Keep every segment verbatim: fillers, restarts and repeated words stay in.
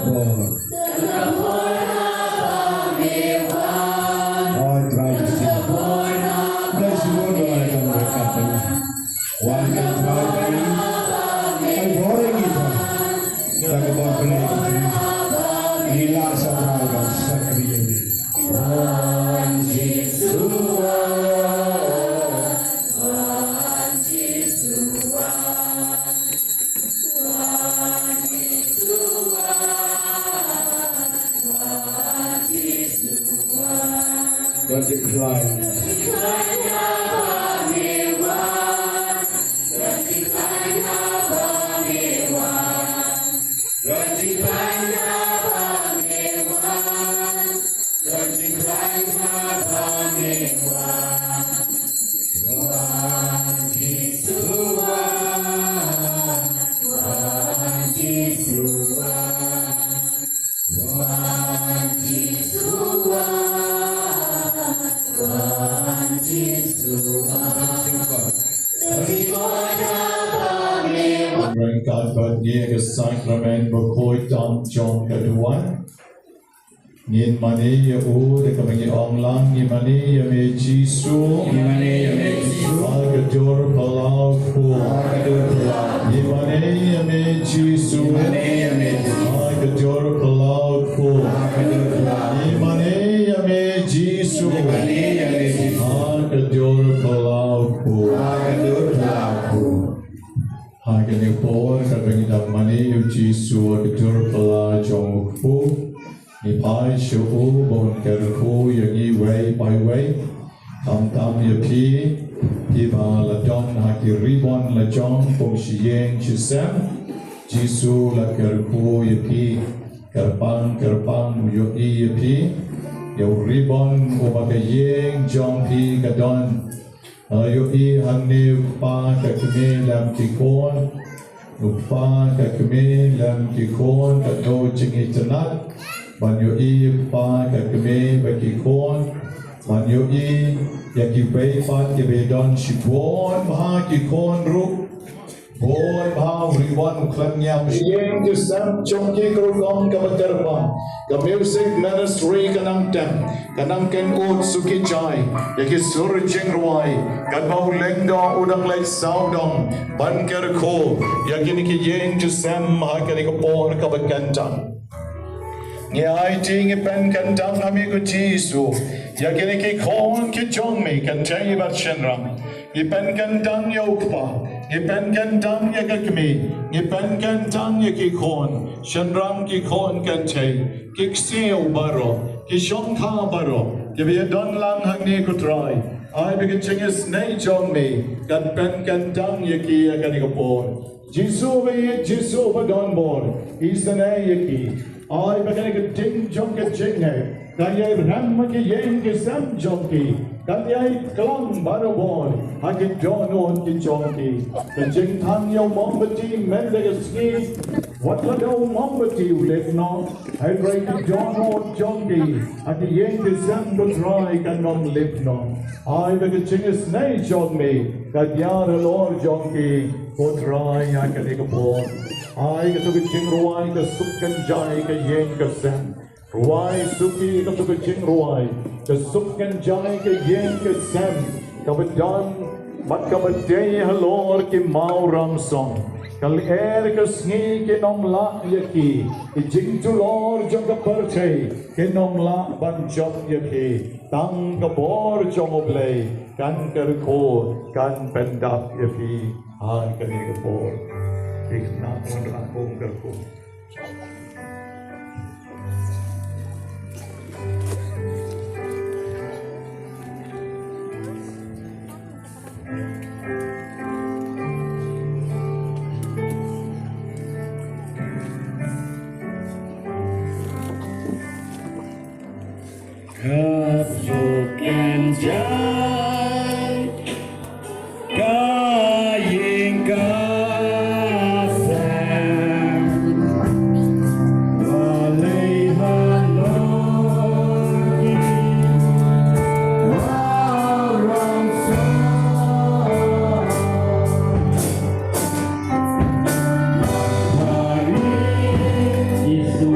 Oi, Trai Jisu. Bless you, Lord, and welcome. Wan ka Trai Jisu. Ai bor kita. Da ka bor Blei. Ila sa Trai Jisu. Sakri ini. Wan Jisu. Wan Jisu. Don't decline. Ryngkat bad ngi ïa ka sakramen bakhuid tam jong ka duwan. Ngin mane ïa u da kaba ngi ong lang, ngi mane ïa me Jisu. Ngi mane ïa me Jisu. Ha ka dur phyllaw kpu. Ha ka dur phyllaw. Ngi mane ïa me Jisu. Ngi mane ïa me Jisu. Ha ka dur phyllaw kpu. Ha ka dur phyllaw. Ngi mane ïa me Jisu. Ngi mane ïa me Jisu. Ha ka dur phyllaw kpu. Ha ka dur phyllaw kpu. Ha kane ka por, katba ngi dang mane ïa u Jisu ha ka dur phyllaw jong u kpu, ngi phai sha u ba un kyrkhu ïa ngi wei by wei. Khamtam ïa phi, phi ba la don ha ki ribbon la jong kum shi ïing shi sem. Jisu la kyrkhu ïa phi. Kyrpang kyrpang u ïohi ïa phi. Ïa u ribbon uba ka ïing jong phi ka don. Ïohi hangne u kpa ka kmie lem ki khun. U kpa ka kmie lem ki khun, katno jingitynnad ban ïohi u kpa ka kmie bad ki khun. Ban ïohi ïa kiwei pat kiba don shibun bha ki khun ruh. Bun bha u ribbon u khlem ñiam. Ïing ki sem jong ki ka rukom kaba kyrpang. Ka music ministry ka nang tem, ka nang kynnoh suki jai ïa ki sur jingrwai. Katba u lyngdoh u dang leit sawdong ban kyrkhu ïa kine ki ïing ki sem ha kane ka por kaba kyntang. Ngi aiti ngi pynkyntang ha me ko Jisu ïa kine ki khun ki jong me kynthei bad shynrang. Ngi pynkyntang ïa u kpa, ngi pynkyntang ïa ka kmie, ngi pynkyntang ïa ki khun, shynrang ki khun kynthei, ki ksiew baroh, ki shongkha baroh, kiba ïadon lang hangne ko Trai. Ai ba ka jingisynei jong me kan pynkyntang ïa ki ïa kane ka por. Jisu ba ïeit, Jisu ba donbor, isynei ïa ki. Ai ba kane ka ding jong ka jingngeit kan ïai rem ha ki ïing ki sem jong ki, kan ïai klang barabor ha ki dohnud ki jong ki. Ka jingthan ïa u mombati mynta ka sngi, wat lada u mombati u lip noh, hynrei ki dohnud jong ki ha ki ïing ki sem ko Trai kan ym lip noh. Ai ba ka jingisynei jong me kan ïar halor jong ki ko Trai ha kane ka por. Ai kato ka jingrwai ka suk kynjai ka ïing ka sem. Rwai suki kato ka jingrwai ka suk kynjai ka ïing ka sem, kaba don bad kaba dei halor ki maw ramsong. Ka lyer ka sngi kin ym lah ïa ki, ki jingtulor jong ka pyrthei kin ym lah ban jop ïa ki. Tang ka bor jong U Blei kan kyrkhu, kan pyndap ïa phi ha kane ka por. Phi khynnah, wanrah kum kyrkhu. Ka suk kynjai ka ïing ka sem. Balei halor ki maw ramsong. Hari Jisu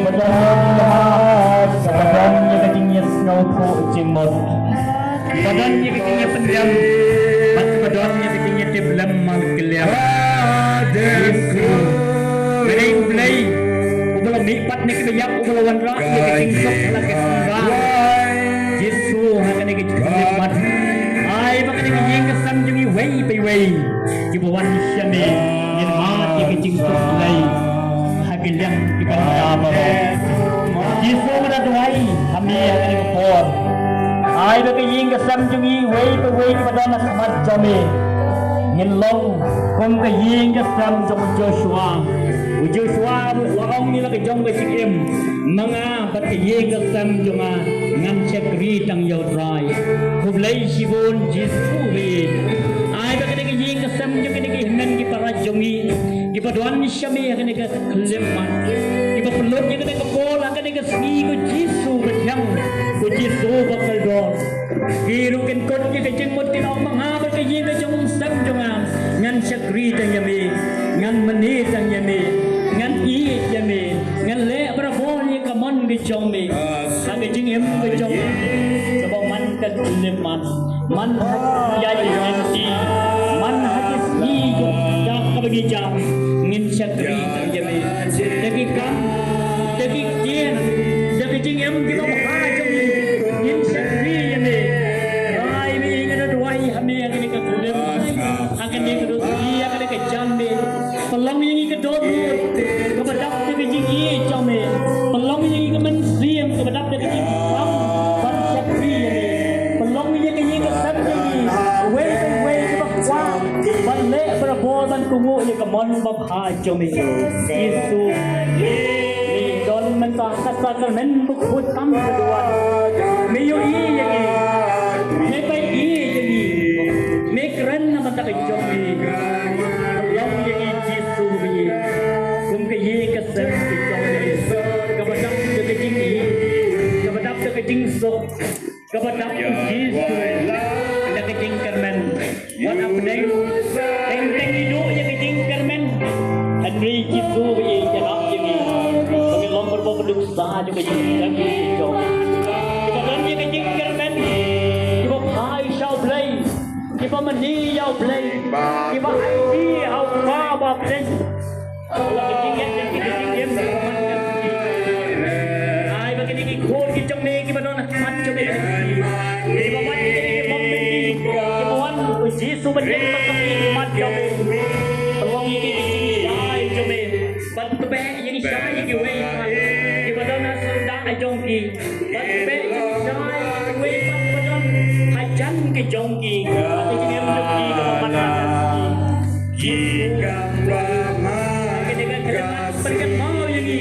Ba don ïa ka jingïasngewthuh jingmut, ba don ïa ka jingïapyndem, bad ba don ïa ka jingïatip lem markylliang. Jisu, ba dei U Blei uba la mihpat na kiba ïap, uba la wanrah ïa ka jingsuk ha la ka synrang. Jisu, ha kane ka jingkylliang, ai ba kane ka ïing ka sem jong ngi iwei pa iwei kiba wan sha me ngin mad ïa ka jingsuk Blei ha ki liang kiba ïap. Jisu, nga da duwai ha me ha kane ka por. Ai ba ka ïing ka sem jong ngi iwei pa iwei kiba don ha khmat jong me ngin long kum ka ïing ka sem jong u Joshua. U Joshua u la ong ïa la ka jong ka jingim, ma nga bad ka ïing ka sem jong nga ngan shakri tang ïa U Trai. Khublei shibun Jisu. Ai ba kane ka ïing ka sem jong kine ki hynmen ki para jong ngi kiba don sha me ha kane ka khyllipmat, kiba pynlut ïa kane ka por ha kane ka sngi, ko Jisu ba thiang, ko Jisu ba kordor. Ki ruh kin kut ïa ka jingmut, kin ong ma nga bad ka ïing ka jong u sem jong nga ngan shakri tang ïa me, ngan mane tang ïa me, ngan ïeit ïa me, ngan leh barabor ïa ka mon ka jong me ha ka jingim ka jong nga kaba man ka khyllipmat. Man ha ki ïa ki lynti, man ha ki sngi jong ka kaba ngi jam, ngin shakri tang ïa me. Da ki kam, da ki ktien, da ki jingim kiba bha jong ngi, ngin shakri ïa me. Trai me, nga da duwai ha me ha kane ka khyllipmat, ha kane ka dohnud, ha kane ka janmiet. Pynlong ïa ngi ka dohnud kaba dap da ka jingïeit jong me. Pynlong ïa ngi ka mynsiem kaba dap da ka jingïeit ban shakri ïa me. Pynlong ïa ka ïing ka sem jong ngi iwei pa iwei kaba kwah ban leh barabor ban kohnguh ïa ka mon ba bha jong me. Jisu, me don mynta ha ka sakramen bakhuid tam ka duwan. Me ïohi ïa ngi, me peit ïa ngi, me kren na bynta ka jong ngi. Pynlong ïa ngi Jisu, me kum ka ïing ka sem ka jong ngi, kaba dap da ka jingïeit, kaba dap da ka jingsuk, kaba dap, Jisu, da ka jingkyrmen. Wat hapdeng teng teng ngi duh ïa ka jingkyrmen, hynrei Jisu ba ïeit, ïarap ïa ngi ba ngin long barabor ba duk sa jong ka jingkyrmen jong ngi. Kiba don ïa ka jingkyrmen, kiba phai sha U Blei, kiba mane ïa U Blei, kiba aiti ha U Kpa ba bteng. La ka jingim, ka jingim, ka jingim, ka jingim. Ai ba kine ki khun ki jong me kiba don ha khmat jong me, kiba wan, kiba wan, U Jisu, ban ïeng ban kyrmen ha khmat jong me. Pynlong ïa ki ki jingshai jong me ban tbeh ïa ki shai ïa kiwei pat kiba don ha sawdong jong ki. Ban tbeh ïa ki shai ïa kiwei pat kiba don hajan ki jong ki. Ka jingim jong ki kaba man la ka sngi. Jisu. Kane ka kyrdan ban kynmaw ïa ngi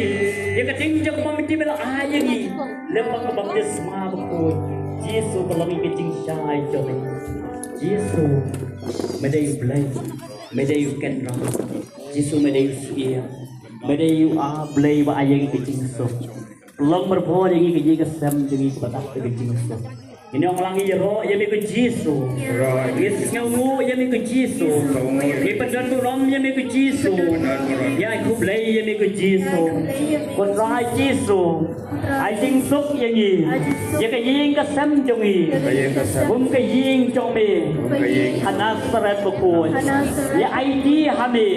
ïa ka jingjop ba me la ai ïa ngi lyngba ka baptisma bakhuid. Jisu, pynlong ïa ka jingshai jong me. Jisu, me dei U Blei, me dei U Kynrad. Jisu, me dei U Syiem, me dei U Blei ba ai ïa ngi ka jingsuk. Long barabor ïa ngi ka ïing ka sem jong ngi kaba dap da ka jingsuk. Ngin ong lang, ngi ïaroh ïa me ko Jisu. Ngi sngewnguh ïa me ko Jisu. Ngi pyndonburom ïa me ko Jisu. Ngi ai khublei ïa me ko Jisu. Ko Trai Jisu, ai jingsuk ïa ngi, ïa ka ïing ka sem jong ngi, kum ka ïing jong me. Ha Nasareth bakhuid. Ïa aiti ha me.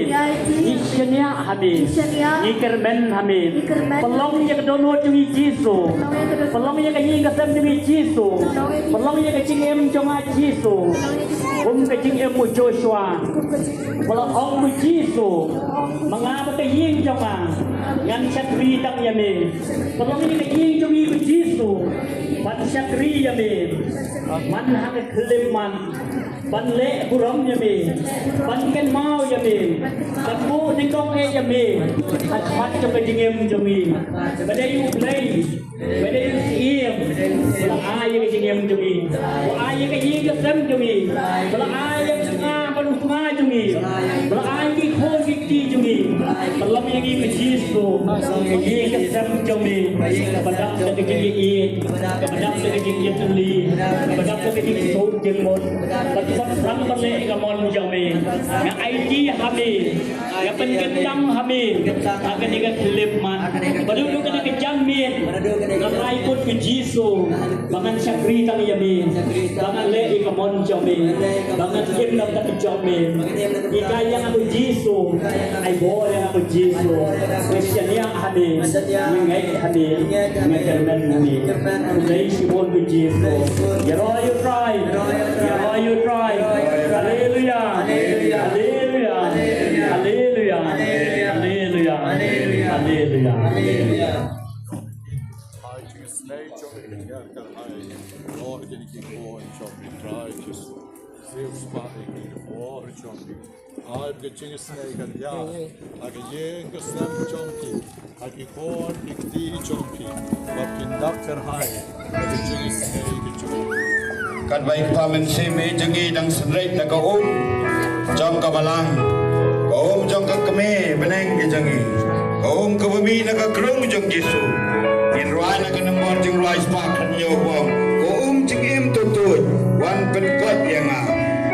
Ngi shaniah ha me. Ngi kyrmen ha me. Pynlong ïa ka dohnud jong ngi Jisu. Pynlong ïa ka ïing ka sem jong ngi Jisu. Pynlong ïa ka jingim jong nga Jisu kum ka jingim u Joshua. Ba la ong u Jisu, ma nga bad ka ïing jong nga ngan shakri tang ïa me. Pynlong ïa ka ïing jong ngi ko Jisu ban shakri ïa me. Man ha ka khyllipmat ban leh burom ïa me, ban kynmaw ïa me, ban buh nyngkong eh ïa me ha khmat jong ka jingim jong ngi. Ba dei U Blei, ba dei U Syiem, ba la ai ïa ka jingim jong ngi, ba la ai ïa ka ïing ka sem jong ngi, ba la ai ïa ka jingim bad u tnga jong ngi, ba la ai ïa ki khun ki kti jong ngi. Pynlong ïa ngi ko Jisu, ïa ka sem jong me, kaba dap da ka jingïeit, kaba dap da ka jingïatylli, kaba dap da ka jingsuk jingmut. Bad sap sap ban leh ïa ka mon jong me. Nga aiti ha me, nga pynkyntang ha me ha kane ka khyllipmat. Ba dei kane ka jingmut, nga ai kut ko Jisu. Ba ngan shakri tang ïa me, ba ngan leh ïa ka mon jong me, ba ngan im na ka bynta jong me. Hikai ïa nga ko Jisu, ai bor ïa nga ko Jisu. Nga shaniah ha me, nga ngeit ha me, nga kyrmen ha me. Khublei shibun ko Jisu. Ïaroh ïa u Trai, ïaroh ïa u Trai. Haleluya. Haleluya. Haleluya. Haleluya. Ai ka jingisnei jong me kan ïar kan ai. Lord, ïa ki khun jong me Trai Jisu. Siew spah ïa ki khun jong me. Ai ka jingisnei kan ïar. Ha ka ïing ka sem jong ki. Ha ki khun ki kti jong ki. Ba kin dap kan ai. Ai ka jingisnei ka jong me. Katba i Kpa Mynsiem jong ngi dang synreit na ka um jong ka balang, ka um jong ka kmie bneng ka jong ngi, ka um kaba mih na ka krung jong Jisu. Ngin rwai na ka nombor jingrwai spah khathynñiew ba ong, ko um jingim tuid tuid, wan pynkhiah ïa nga,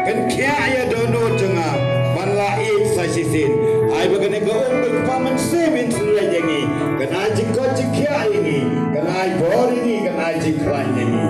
pynkhiah ïa dohnud jong nga ban la ïeit sa shisien. Ai ba kane ka um ba i Kpa Mynsiem in synreit ïa ngi, kan ai jingkoit jingkhiah ïa ngi, kan ai bor ïa ngi, kan ai jingkhlaiñ ïa ngi.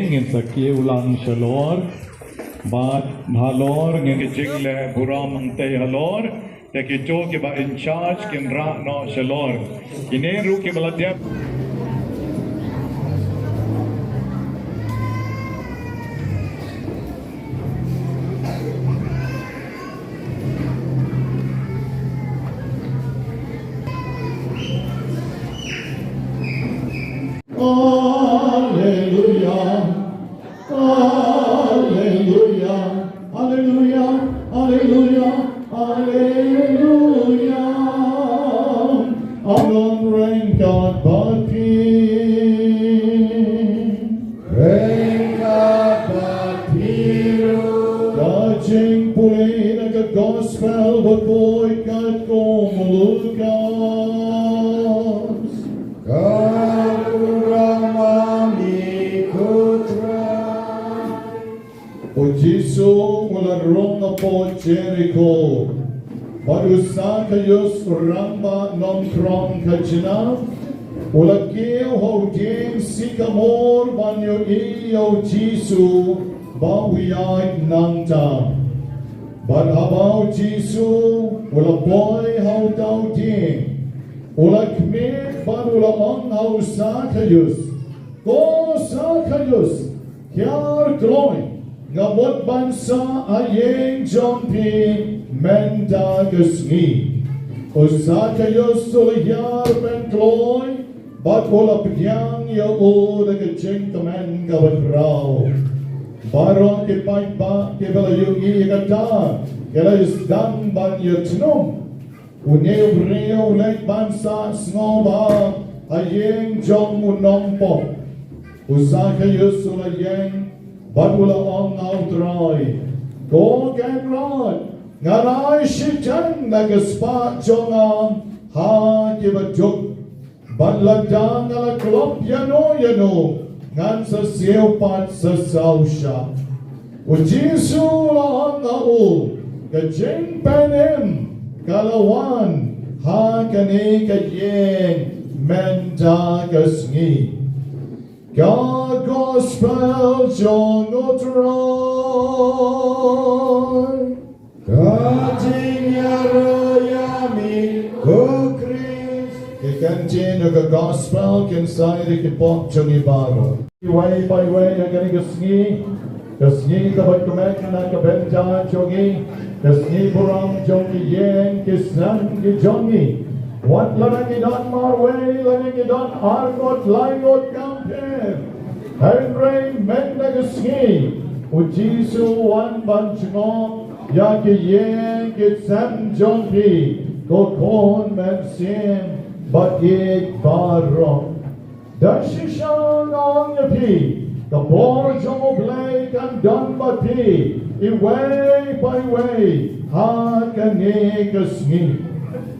Ngin sa kiew lang shalor. Bad halor ngin ka jingleh burom hangtei halor. Te kito kiba in charge kin rah noh shalor. Kine ruh kiba la dep. Lukas. Ka burom ha me ko Trai. U Jisu u la rung hapoh Jeriko. Bad u Sakaius u rangbah nongkhrong khajna u la kiew ha u dieng sikamor ban ïohi ïa u Jisu ba u ïaid nangta. Bad haba u Jisu u la poi ha uta u dieng, u la khmih bad u la ong ha u Sakaius, "Ko Sakaius, hiar kloi, nga mut ban sah ha ïing jong phi mynta ka sngi." U Sakaius u la hiar ban kloi bad u la pdiang ïa u da ka jingkmen kaba khraw. Baroh ki paidbah kiba la ïohi ïa kata ki la ïasdang ban ïathnum. Une u briew u leit ban sah sngewbha ha ïing jong u nongpop. U Sakaius u la ïeng bad u la ong ha u Trai, "Ko Kynrad, ngan ai shiteng na ka spah jong nga ha kiba duk. Bad lada nga la klop ïano ïano, ngan sa siew pat sa saw shah." U Jisu u la ong ha u, "Ka jingpynim ka la wan ha kane ka ïing mynta ka sngi." Ka Gospel jong u Trai. Ka jingïaroh ïa me ko Khrist. Ki kyntien ka Gospel kin sa ïa ki pop jong ngi baroh. Iwei pa iwei ha kane ka sngi, ka sngi kaba kmen na ka bynta jong ngi, ka sngi burom jong ki ïing ki sem ki jong ngi. Wat lada ngi don marwei, lada ngi don arngut laingut kam pher. Hynrei mynta ka sngi u Jisu u wan ban jngoh ïa ki ïing ki sem jong phi, ko khun mynsiem bad ïeit baroh. Da shisha nga ong ïa phi, ka bor jong U Blei kan don bad phi iwei pa iwei ha kane ka sngi.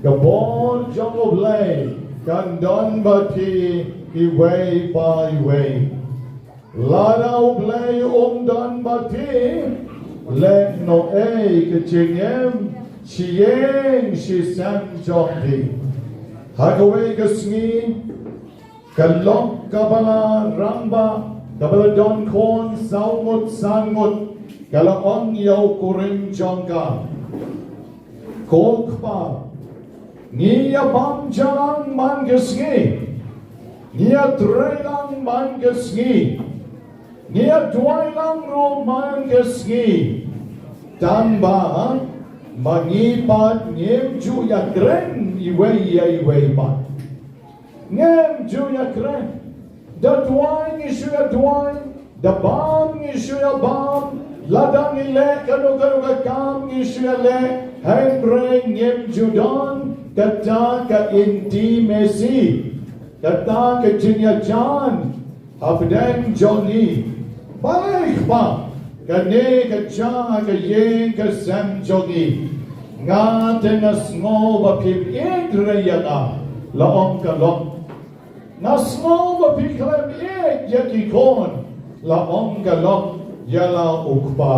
Ka bor jong U Blei kan don bad phi iwei pa iwei. Lada U Blei um don bad phi, leh noh ei ka jingim sha ïing sha sem jong phi. Ha kawei ka sngi, ka lok kaba la rangbah, kaba la don khun saw ngut san ngut, ka la ong ïa u kurim jong ka, "Ko kpa, ngi ïa bam ja lang man ka sngi, ngi ïa trei lang man ka sngi, ngi ïa duwai lang ruh man ka sngi. Tang ba ma ngi pat ngim ju ïa kren iwei ïa iwei pat. Ngim ju ïa kren. Da duwai ngi shu ïa duwai, da bam ngi shu ïa bam, lada ngi leh kano kano ka kam ngi shu ïa leh, hynrei ngim ju don kata ka intimacy, kata ka jingïajan hapdeng jong ngi. Balei kpa, kane ka jia ha ka ïing ka sem jong ngi. Nga te nga sngew ba phim ïeit re ïa nga," la ong ka lok. "Nga sngew ba phi khlem ïeit ïa ki khun," la ong ka lok ïa la u kpa.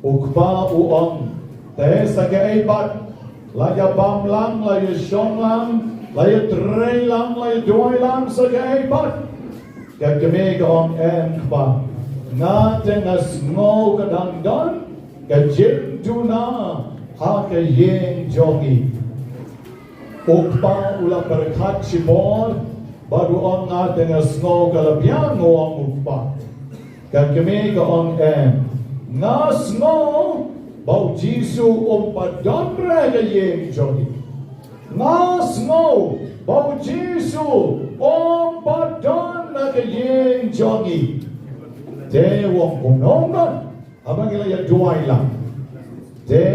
U kpa u ong, "Te sa kaei pat? La ïa bam lang, la ïa shong lang, la ïa trei lang, la ïa duwai lang, sa kaei pat?" Ka kmie ka ong, "Em kpa, nga te nga sngew ka dang don ka jingduna ha ka ïing jong ngi." U kpa u la pyrkhat shibun bad u ong, "Nga te nga sngew ka la biang," u ong u kpa. Ka kmie ka ong, "Em, nga sngew ba u Jisu um pat don re ha ka ïing jong ngi. Nga sngew ba u Jisu um pat don ha ka ïing jong ngi." Te u ong, "Kumno ong don?" Haba ngi la ïa duwai lang. Te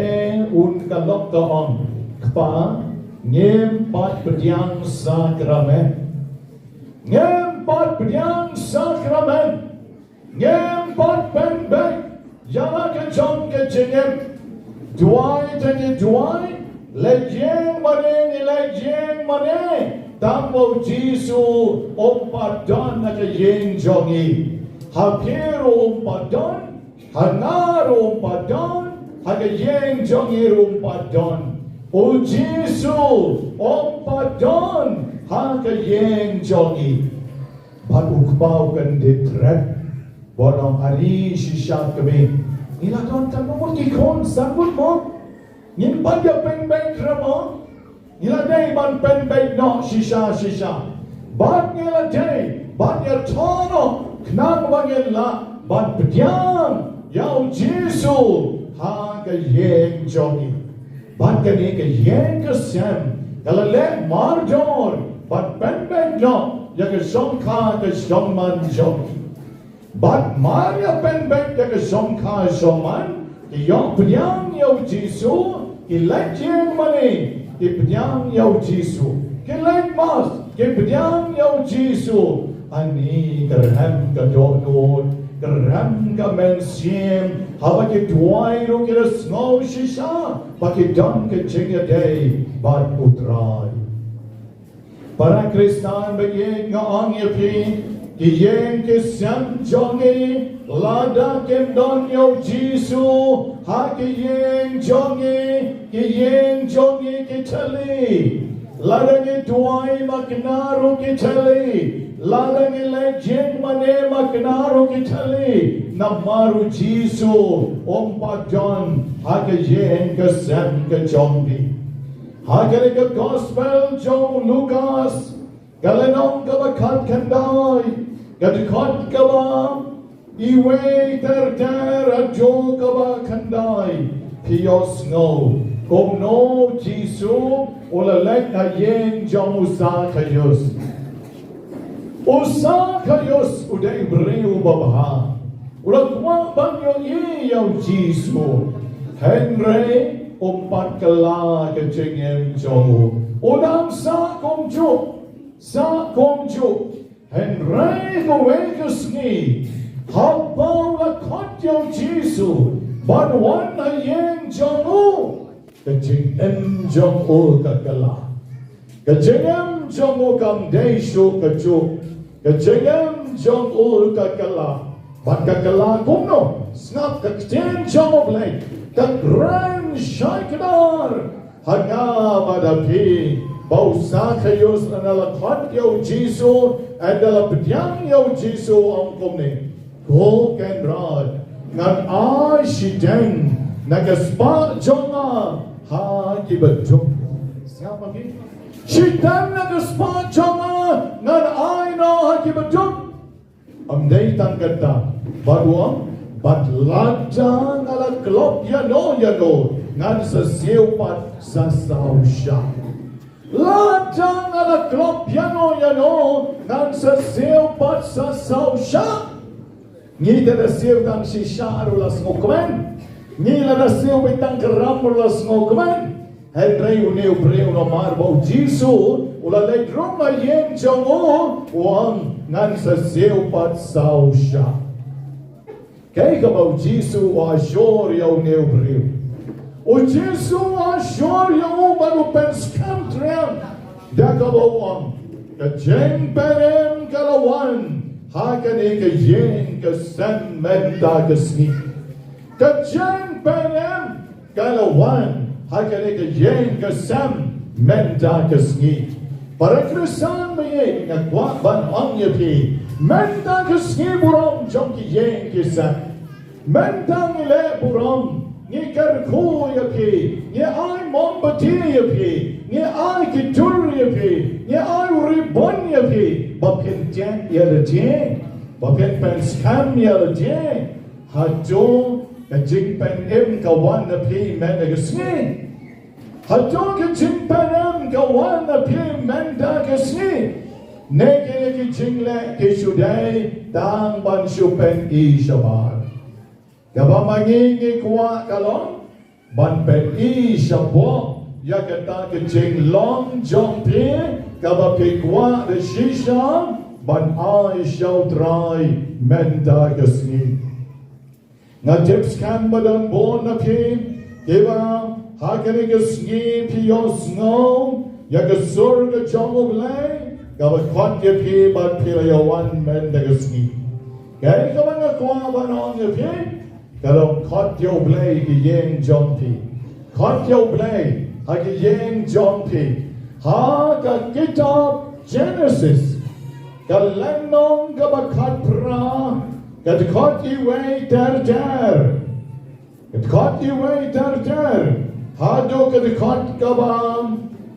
u ka lok ka ong, "Kpa, ngim pat pdiang sakramen. Ngim pat pdiang sakramen. Ngim pat pynbeit ïa la ka jong ka jingim. Duwai te ngi duwai, Leit ïing mane, ngi leit ïing mane, tang ba u Jisu um pat don ha ka ïing jong ngi. Ha phi ruh um pat don, ha nga ruh um pat don, ha ka ïing jong ngi ruh um pat don. U Jisu um pat don ha ka ïing jong ngi. Bad u Kpa u kyndit red, ba u ong, ari shisha kmie. Ngi la don katno ngut ki khun, san ngut mo? Ngim pat ïa pynbeit re mo? Ngi la dei ban pynbeit noh shisha shisha. Bad ngi la dei ban ïathoh noh khnang ba ngin lah ban pdiang ïa u Jisu ha ka ïing jong ngi. Bad kane ka ïing ka sem ka la leh mardor ban pynbeit noh ïa ka shongkha ka shongman jong ngi. Bad mar ïa pynbeit ïa ka shongkha shongman, ki ïoh pdiang ïa u Jisu, ki leit ïing mane, ki pdiang ïa u Jisu, ki leit mass, ki pdiang ïa u Jisu. Ani ka rem ka dohnud, ka rem ka mynsiem, haba ki duwai ruh ki la sngew shisha ba ki don ka jingïadei bad u Trai. Para Khristan ba ïeit, nga ong ïa phi, ki ïing ki sem jong ngi, lada kim don ïa u Jisu ha ki ïing jong ngi, ki ïing jong ngi ki thylli. Lada ngi duwai ma kane ruh ki thylli, lada ngi leit ïing mane ma kane ruh ki thylli, namar u Jisu um pat don ha ka ïing ka sem ka jong ngi. Ha kane ka gospel jong u Lukas, ka lynnong kaba khatkhyndai, ka dkhot kaba iwei ter ter haduh kaba khyndai, phi ïohsngew kumno u Jisu u la leit ha ïing jong u Sakhaios. U Sakhaios u dei u briew ba bha. U la kwah ban ïohi ïa u Jisu. Hynrei um pat kylla ka jingim jong u. U dang sah kumjuh. Sah kumjuh. Hynrei kawei ka sngi, haba u la khot ïa u Jisu ban wan ha ïing jong u, ka jingim jong u ka kylla. Ka jingim jong u kam dei shuh kajuh. Ka jingim jong u ka kylla. Bad ka kylla kumno? Sngap ka ktien jong U Blei ka kren shai kdar ha nga bad ha phi, ba u Sakhaios haba u la khot ïa u Jisu, haba u la pdiang ïa u Jisu, u ong kumne: Ko Kynrad, ngan ai shiteng na ka spah jong nga ha ki baduk. Sngap ma phi. Shiteng na ka spah jong nga ngan ai noh ha ki baduk. Ym dei tang kata, bad u ong, bad lada nga la klop ïano ïano, ngan sa siew pat sa saw shah. Lada nga la klop ïano ïano, ngan sa siew pat sa saw shah. Ngi te da siew tang shisha ruh la sngewkmen. Ngi lada siew beit tang kram ruh la sngewkmen. Hynrei une u briew, namar ba u Jisu u la leit rung ha ïing jong u, u ong, ngan sa siew pat saw shah. Kaei kaba u Jisu u ashur ïa une u briew? U Jisu u ashur ïa u bad u pynskhem triang da kaba u ong, ka jingpynim ka la wan ha kane ka ïing ka sem mynta ka sngi. Ka jingpynim ka la wan ha kane ka ïing ka sem mynta ka sngi. Para Khristan ba ïeit, nga kwah ban ong ïa phi, mynta ka sngi burom jong ki ïing ki sem, mynta ngi leh burom, ngi kyrkhu ïa phi, ngi ai mombati ïa phi, ngi ai ki dur ïa phi, ngi ai u ribon ïa phi, ba phin thied ïa lade, ba phin pynskhem ïa lade. Hato ka jingpynim ka wan ha phi mynta ka sngi? Hato ka jingpynim ka wan ha phi mynta ka sngi? Ne kine ki jingleh ki shu dei tang ban shu pyni shabar? Kaba ma ngi ngi kwah ka long ban pyni shapoh ïa kata ka jinglong jong phi, kaba phi kwah da shisha ban ai sha u Trai mynta ka sngi. Nga tip skhem ba don bun na phi kiba Ha kane ka sngi phi ïohsngew ïa ka sur ka jong U Blei, kaba khot ïa phi bad phi la ïa wan mynta ka sngi. Kaei kaba nga kwah ban ong ïa phi, ka long khot ïa U Blei ha ki ïing jong phi. Khot ïa U Blei ha ki ïing jong phi. Ha ka kitab Genesis, ka lynnong kaba khatphra, ka dkhot iwei ter ter. Ka dkhot iwei ter ter haduh ka dkhot kaba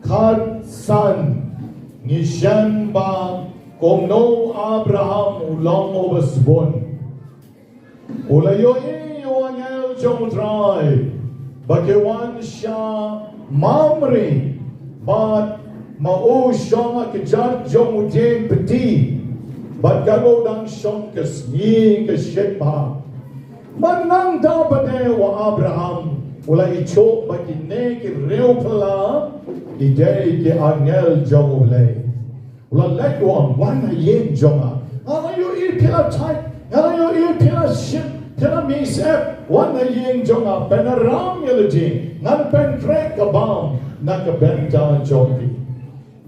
khatsan, ngi shem ba kumno u Abraham u long uba sbun. U la ïohi ïa u angel jong U Trai ba ki wan sha Mamre, bad ma u shong ha kjat jong u dieng pyrthei, bad katba u dang shong ka sngi ka shit bha. Bad nangta pat de u Abraham u la ithuh ba kine ki riew phylla ki dei ki angel jong U Blei. U la leit u ong, wan ha ïing jong nga. Nga la ïohi phi la thait, nga la ïohi phi la shit, phi la mih syep, wan ha ïing jong nga, pynram ïa la jong, ngan pynkhreh ka bam na ka bynta jong phi.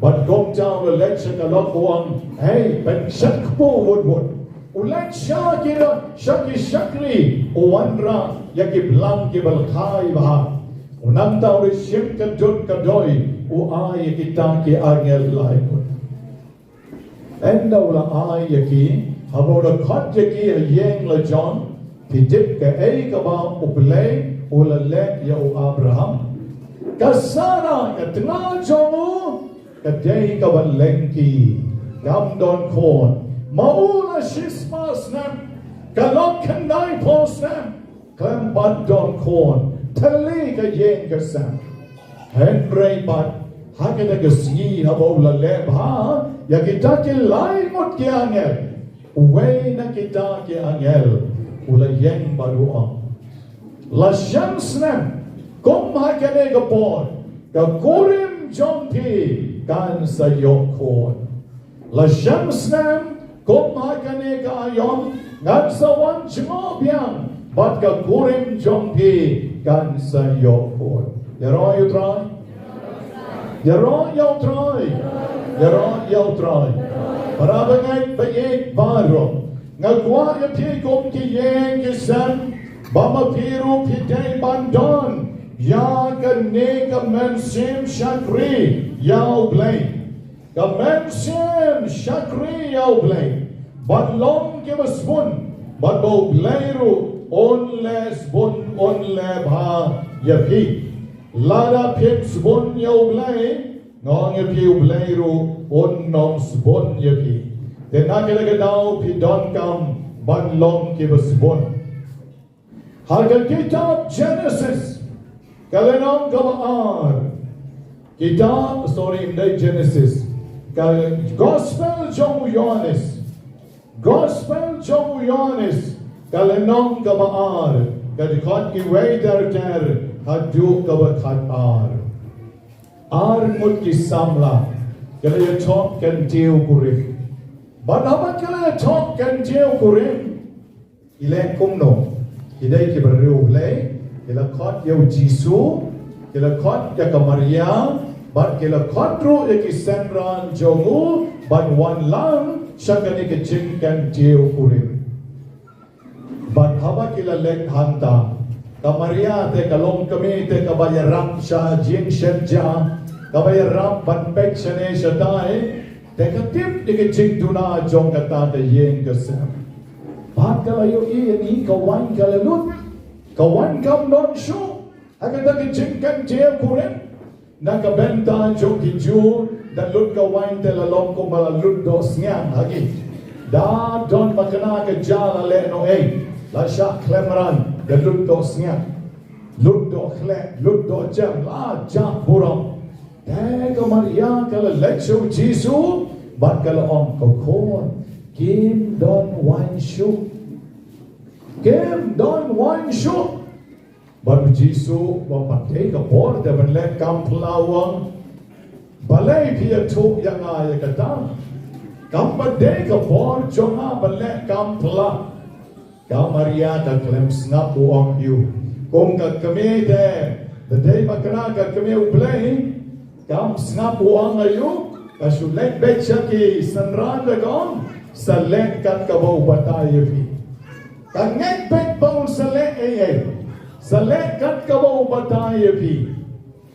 Bad kumta u la leit sha ka lok u ong, hei, pynshet kpu wut wut. U leit sha ki, sha ki shakri, u wanrah ïa ki blang kiba la khai bha. U nangta u la shim ka dud ka doi, u ai ïa kita ki angel lai ngut. Ynda u la ai ïa ki, haba u la khot ïa ki ha ïing la jong, phi tip kaei kaba U Blei u la leh ïa u Abraham? Ka Sara, ka tnga jong u, ka dei kaba lyngkhi, kam don khun. Ma u la shispah snem, ka long khyndaiphew snem khlem pat don khun, thylli ka ïing ka sem. Hynrei pat ha kata ka sngi haba u la leh bha ïa kita ki lai ngut ki angel, uwei na kita ki angel u la ïeng bad u ong, la shem snem kum ha kane ka por, ka kurim jong phi kan sa ïoh khun. La shem snem kum ha kane ka aiom, ngan sa wan jngoh biang bad ka kurim jong phi kan sa ïoh khun. Ïaroh ïa U Trai. Ïaroh ïa U Trai. Ïaroh ïa U Trai. Para bangeit ba ïeit baroh, nga kwah ïa phi kum ki ïing ki sem ba ma phi ruh phi dei ban don ïa kane ka mynsiem shakri ïa U Blei. Ka mynsiem shakri ïa U Blei, bad long kiba sbun, bad ba U Blei ruh un leh sbun, un leh bha ïa phi. Lada phim sbun ïa U Blei, nga ong ïa phi, U Blei ruh un ym sbun ïa phi. Te na kata ka daw phi donkam ban long kiba sbun. Ha ka kitab Genesis, ka lynnong kaba ar. Kitab, sorry, ym dei Genesis. Ka Gospel jong u Ïohannes. Gospel jong u Ïohannes, ka lynnong kaba ar, ka dkhot iwei ter ter haduh kaba khatar. Ar ngut ki samla ki la ïathoh kyntiew kurim. Bad haba ki la ïathoh kyntiew kurim, ki leh kumno? Ki dei ki briew Blei, ki la khot ïa u Jisu, ki la khot ïa ka Maria, bad ki la khot ruh ïa ki synran jong u ban wan lang sha kane ka jingkyntiew kurim. Bad haba ki la leit hangta, ka Maria te ka long kmie te kaba ïarap sha jingshet ja, kaba ïarap ban peit shane shatai, te ka tip ïa ka jingduna jong kata ka ïing ka sem. Bad ka la ïohi ïa ni, ka waiñ ka la lut, ka waiñ kam don shuh. Ha kata ka jingkyntiew kurim, na ka bynta jong ki Jiw, da lut ka waiñ te la long kumba la lut dohsngiang ha ki. Da don makna ka ja la leh noh ei, la shah khlem ran, da lut dohsngiang, lut dohkhleh, lut dohjem, la jah burom. Te ka Maria ka la leit sha u Jisu bad ka la ong, ko khun, kim don waiñ shuh. Kim don waiñ shuh. Bad u Jisu, ba pat dei ka por te ban leh kam phylla, u ong, balei phi ïathuh ïa nga ïa kata? Kam pat dei ka por jong nga ban leh kam phylla. Ka Maria ka khlem sngap, u ong ïa u, kum ka kmie te, Te dei ma kane ka kmie U Blei, kam sngap u ong aïu, ka shu leit beit sha ki synran da ka ong, sa leh kat kaba u batai ïa phi. Ka ngeit beit ba un sa leh ei ei, sa leh kat kaba u batai ïa phi.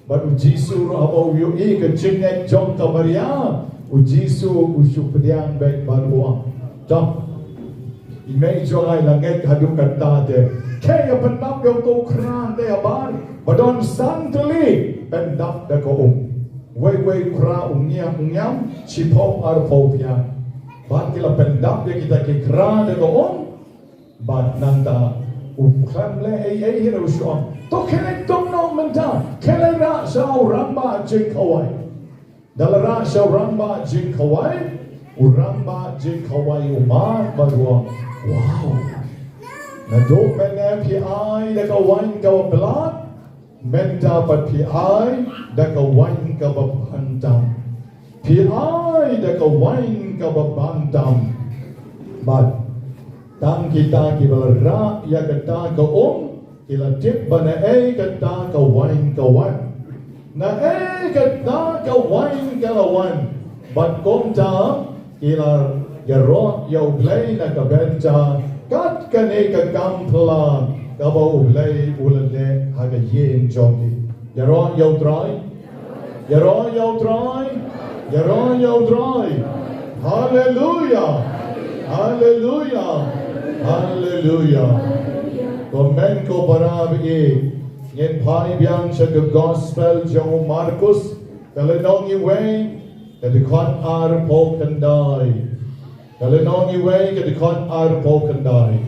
Bad u Jisu ruh haba u ïohi ka jingngeit jong ka Maria, u Jisu u shu pdiang beit bad u ong, to, i mei jong nga i la ngeit haduh katta te. Khie ïa pyndap ïa uto u khra te habar ba don san tylli, pyndap da ka um. Wei wei u khra u ngiam u ngiam, shiphew arphew phiang. Bad ki la pyndap ïa kita ki khra da ka um. Bad nangta u khlem leh ei ei hi ruh u shu ong, to khie leit tong noh mynta, khie leit rah sha u rangbah jingkhawai. Da la rah sha u rangbah jingkhawai, u rangbah jingkhawai u mad bad u ong, wow. Naduh mynne phi ai da ka waiñ kaba blah, mynta pat phi ai da ka waiñ kaba bantam. Phi ai da ka waiñ kaba bantam. Bad tang kita kiba la rah ïa kata ka um, ki la tip ba naei kata ka waiñ ka wan. Naei kata ka waiñ ka la wan. Bad kumta ki la ïaroh ïa U Blei na ka bynta kat kane ka kam phylla kaba U Blei u la leh ha ka ïing jong ki. Ïaroh ïa U Trai. Ïaroh ïa U Trai. Ïaroh ïa U Trai. Haleluia. Haleluia. Haleluia. Ko hynmen ko para ba ïeit, ngin phai biang sha ka gospel jong u Markus, ka lynnong iwei, ka dkhot arphew khyndai. Ka lynnong iwei, ka dkhot arphew khyndai.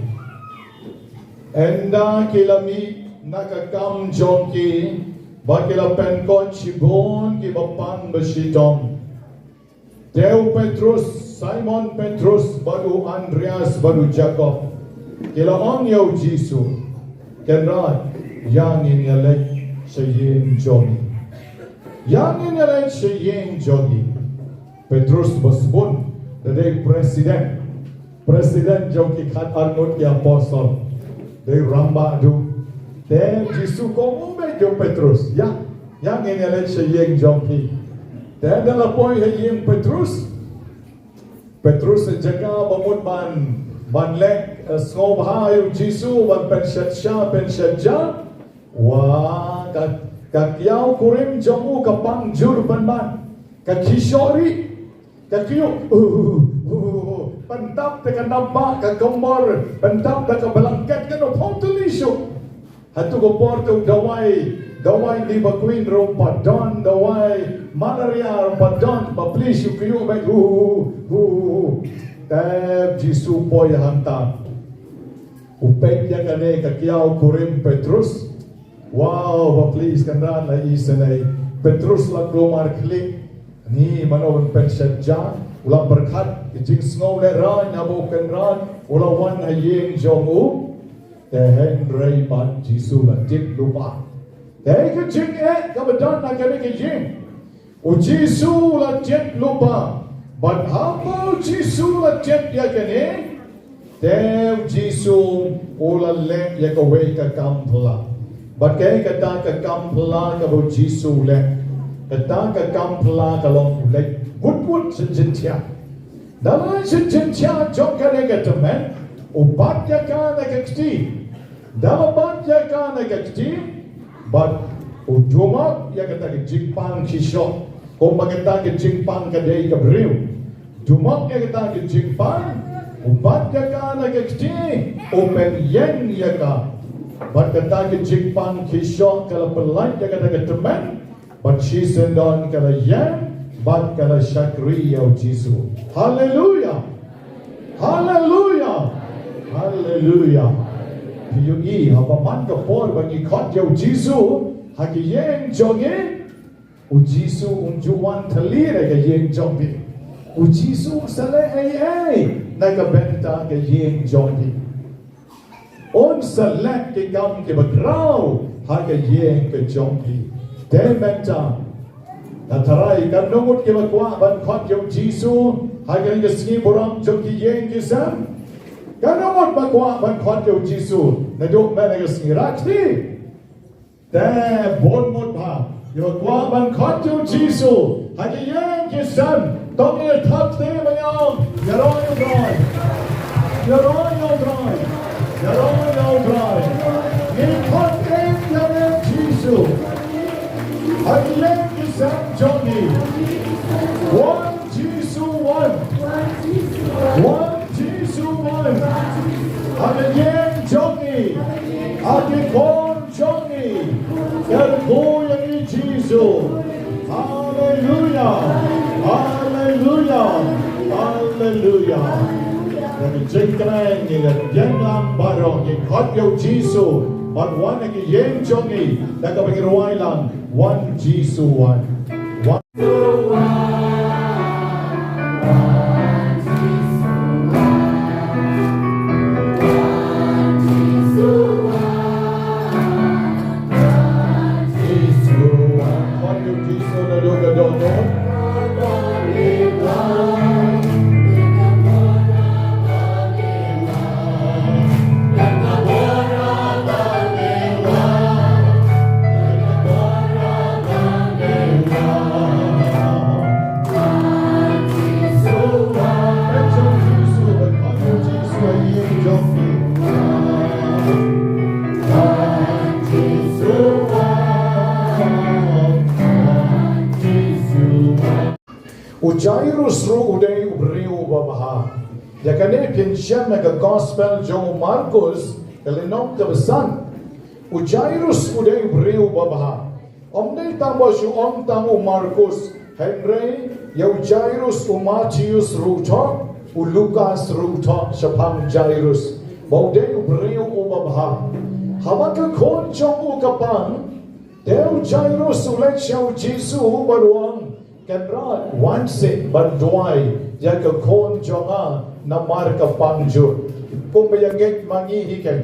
Ynda ki la mih na ka kam jong ki, bad ki la pynkut shibun kiba pang ba shitom. Te u Petrus, Simon Petrus, bad u Andreas, bad u Jakob, ki la ong ïa u Jisu, Kynrad, ïa ngin ïaleit sha ïing jong ngi. Ïa ngin ïaleit sha ïing jong ngi. Petrus ba sbun, da dei president. President jong ki khatar ngut ki apostol. Dei rangbah duh. Te Jisu ong, u mei jong Petrus, ïa, ïa ngin ïaleit sha ïing jong phi. Te da la poi ha ïing Petrus. Petrus jaka ba mut ban, ban leh, eh, sngewbha ïa u Jisu, ban pynshet sha, pynshet ja. Wa, ka, ka kiaw kurim jong u ka pang jur pynban. Ka khishoh ri, ka kyiuh, uh, uh, uh, uh, pyndap da ka nabah, ka kmor, pyndap da ka blanket, ka nopong tu lishu. Hato ka por tu dawai, dawai ni ba kwin rum pat don, dawai malaria rum pat don, ba plis u kyiuh bad, uh, uh, uh, uh. Te Jisu poi hangta. U peit ïa kane ka kiaw kurim Petrus. Wow, ba plis Kynrad la isynei. Petrus la kulmar khlieh. Ni mano ban pynshet ja. U la pyrkhat ka jingsngew lehraiñ naba u Kynrad u la wan ha ïing jong u. Te hynrei pat Jisu la tip lypa. Te ka jingeh kaba don ha kane ka ïing. U Jisu u la tip lypa. Bad haba u Jisu u la tip ïa kane, te u Jisu u la leh ïa kawei ka kam phylla. Bad kaei kata ka kam phylla kaba u Jisu u leh? Kata ka kam phylla ka long u leit wut wut sha jingthiah. Da la sha jingthiah jong kane ka tymmen, u bat ïa ka na ka kti. Da la bat ïa ka na ka kti, bad u dumok ïa kata ka jingpang khishoh. Kumba kata ka jingpang ka dei ka briew. Dumok ïa kata ka jingpang, u bat ïa ka na ka kti, u pynïeng ïa ka. Bad kata ka jingpang khishoh ka la pynlait ïa kata ka tymmen, bad shisien don ka la ïeng, bad ka la shakri ïa u Jisu. Haleluia! Haleluia! Haleluia! Phi ïohi, haba man ka por ba ngi khot ïa u Jisu ha ka ïing jong ngi, u Jisu um ju wan tylli na ka ïing jong phi. U Jisu um sa leh ei ei na ka bynta ka ïing jong phi. Un sa leh ki kam kiba khraw ha ka ïing ka jong phi. Te mynta, nga tharai katno ngut kiba kwah ban khot ïa u Jisu ha kane ka sngi burom jong ki ïing ki sem? Katno ngut ba kwah ban khot ïa u Jisu naduh mynne ka sngi? Rah kti. Te bun mut bha ïa ka kwah ban khot ïa u Jisu ha ki ïing ki sem. To ngin ïa thap kti ban ïa ong, ïaroh ïa U Trai. Ïaroh ïa U Trai. Ïaroh ïa U Trai. Ngin khot ïa u Jisu ha ki ïing ki sem jong ngi. Wan Jisu wan. Wan Jisu wan. Ha ka ïing jong ngi. Ha ki khun jong ngi. Kyrkhu ïa ngi Jisu. Haleluya. Haleluya. Haleluya. Ka jingkren ngi la ïeng lang baroh ngi khot ïa u Jisu ban wan ha ki ïing jong ngi. Da kaba ngi rwai lang, Wan Jisu wan. Wan U Jairus ruh u dei u briew uba bha. Ïa kane phin shem ha ka gospel jong u Markus, ka lynnong kaba san. U Jairus u dei u briew uba bha. Ym dei tang ba shu ong tang u Markus, hynrei ïa u Jairus, u Mathaios ruh u thoh, u Lukas ruh u thoh shaphang Jairus ba u dei u briew uba bha. Haba ka khun jong u ka pang, te u Jairus u leit sha u Jisu bad u ong, Kynrad, wan seh ban duwai ïa ka khun jong nga namar ka pang jur. Kumba ïa ngeit ma ngi hi keiñ,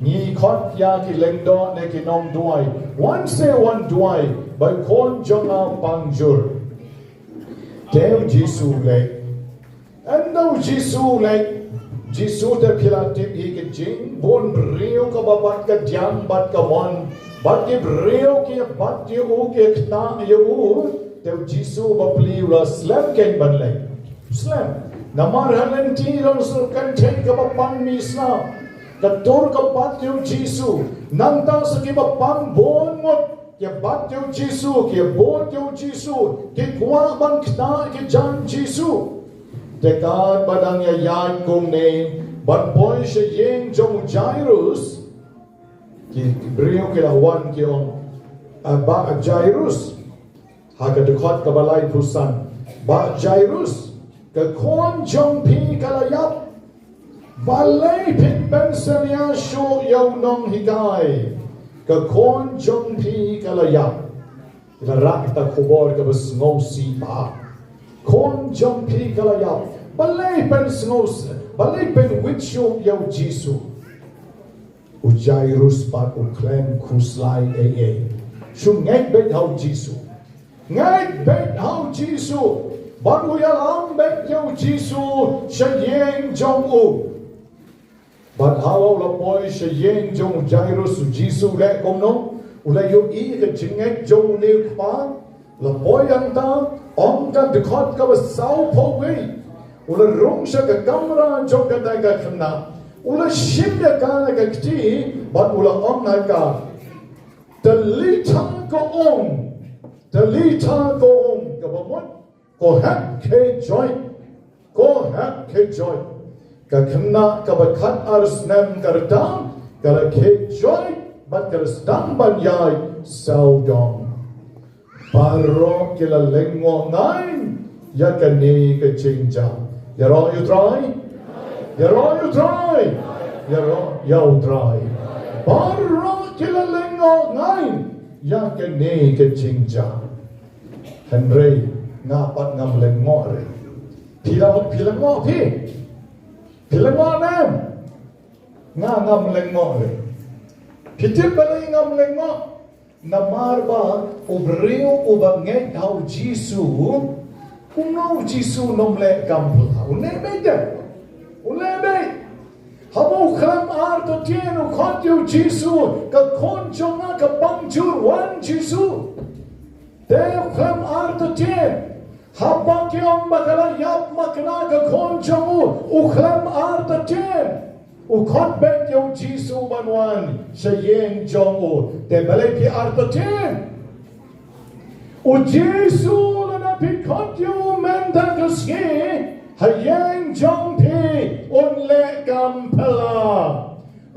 ngi khot ïa ki lyngdoh ne ki nongduwai, wan seh wan duwai ba ka khun jong nga pang jur. Te u Jisu u leit. Ynda u Jisu u leit, Jisu te phi la tip hi ka jingbun briew kaba bat kadiang bat kamon, bad ki briew ki bat ïa u, ki kynthah ïa u. Te u Jisu bapli u la slem keiñ ban leit. Slem. Namar ha lynti long suk kynthei kaba pang mih sla. Ka tur ka bat ïa u Jisu. Nangta sa kiba pang bun ngut ki bat ïa u Jisu, ki bud ïa u Jisu, ki kwah ban kynthah ki jaiñ Jisu. Te katba dang ïaid kumne ban poi sha ïing jong u Jairus, ki briew ki la wan ki ong, "Ah, Bah Jairus," ha ka dkhot kaba laiphew san, "Bah Jairus, ka khun jong phi ka la ïap. Balei phin pynsyrïa shuh ïa u nonghikai? Ka khun jong phi ka la ïap." Ki la rah kata ka khubor kaba sngewsih bha. "Khun jong phi ka la ïap. Balei pynsngewsih, balei pynwit shuh ïa u Jisu?" U Jairus pat u khlem khuslai ei ei. Shu ngeit beit ha u Jisu. Ngeit beit ha u Jisu. Bad u ïalam beit ïa u Jisu sha ïing jong u. Bad haba u la poi sha ïing jong u Jairus, u Jisu u leh kumno? U la ïohi ka jingngeit jong une u kpa. La poi hangta, ong ka dkhot kaba sawphew wei, u la rung sha ka kamra jong kata ka khynnah. U la shim ïa ka na ka kti, bad u la ong ha ka, "Talitha koum, Talitha koum," kaba mut, "Ko hep khie joi, ko hep khie joi." Ka khynnah kaba khatar snem ka rta, ka la khie joi, bad ka la sdang ban ïaid sawdong. Baroh ki la lyngngoh ngaiñ ïa kane ka jingjia. Ïaroh ïa u Trai. Ïaroh ïa u Trai. Ïaroh ïa u Trai. Baroh ki la lyngngoh ngaiñ ïa kane ka jingjia. Hynrei nga pat ngam lyngngoh re. Phi la, phi lyngngoh phi? Phi lyngngoh ne em? Nga ngam lyngngoh re. Phi tip balei ngam lyngngoh? Namar ba u briew uba ngeit ha u Jisu, kumno u Jisu un ym leh kam phylla? Un leh beit de. Un leh beit. Haba u khlem artatien u khot ïa u Jisu, ka khun jong nga ka pang jur, wan Jisu. Te u khlem artatien. Haba ki ong ba ka la ïap makna ka khun jong u, u khlem artatien. U khot beit ïa u Jisu ban wan sha ïing jong u. Te balei phi artatien? U Jisu lada phi khot ïa u mynta ka sngi ha ïing jong phi, un leh kam phylla.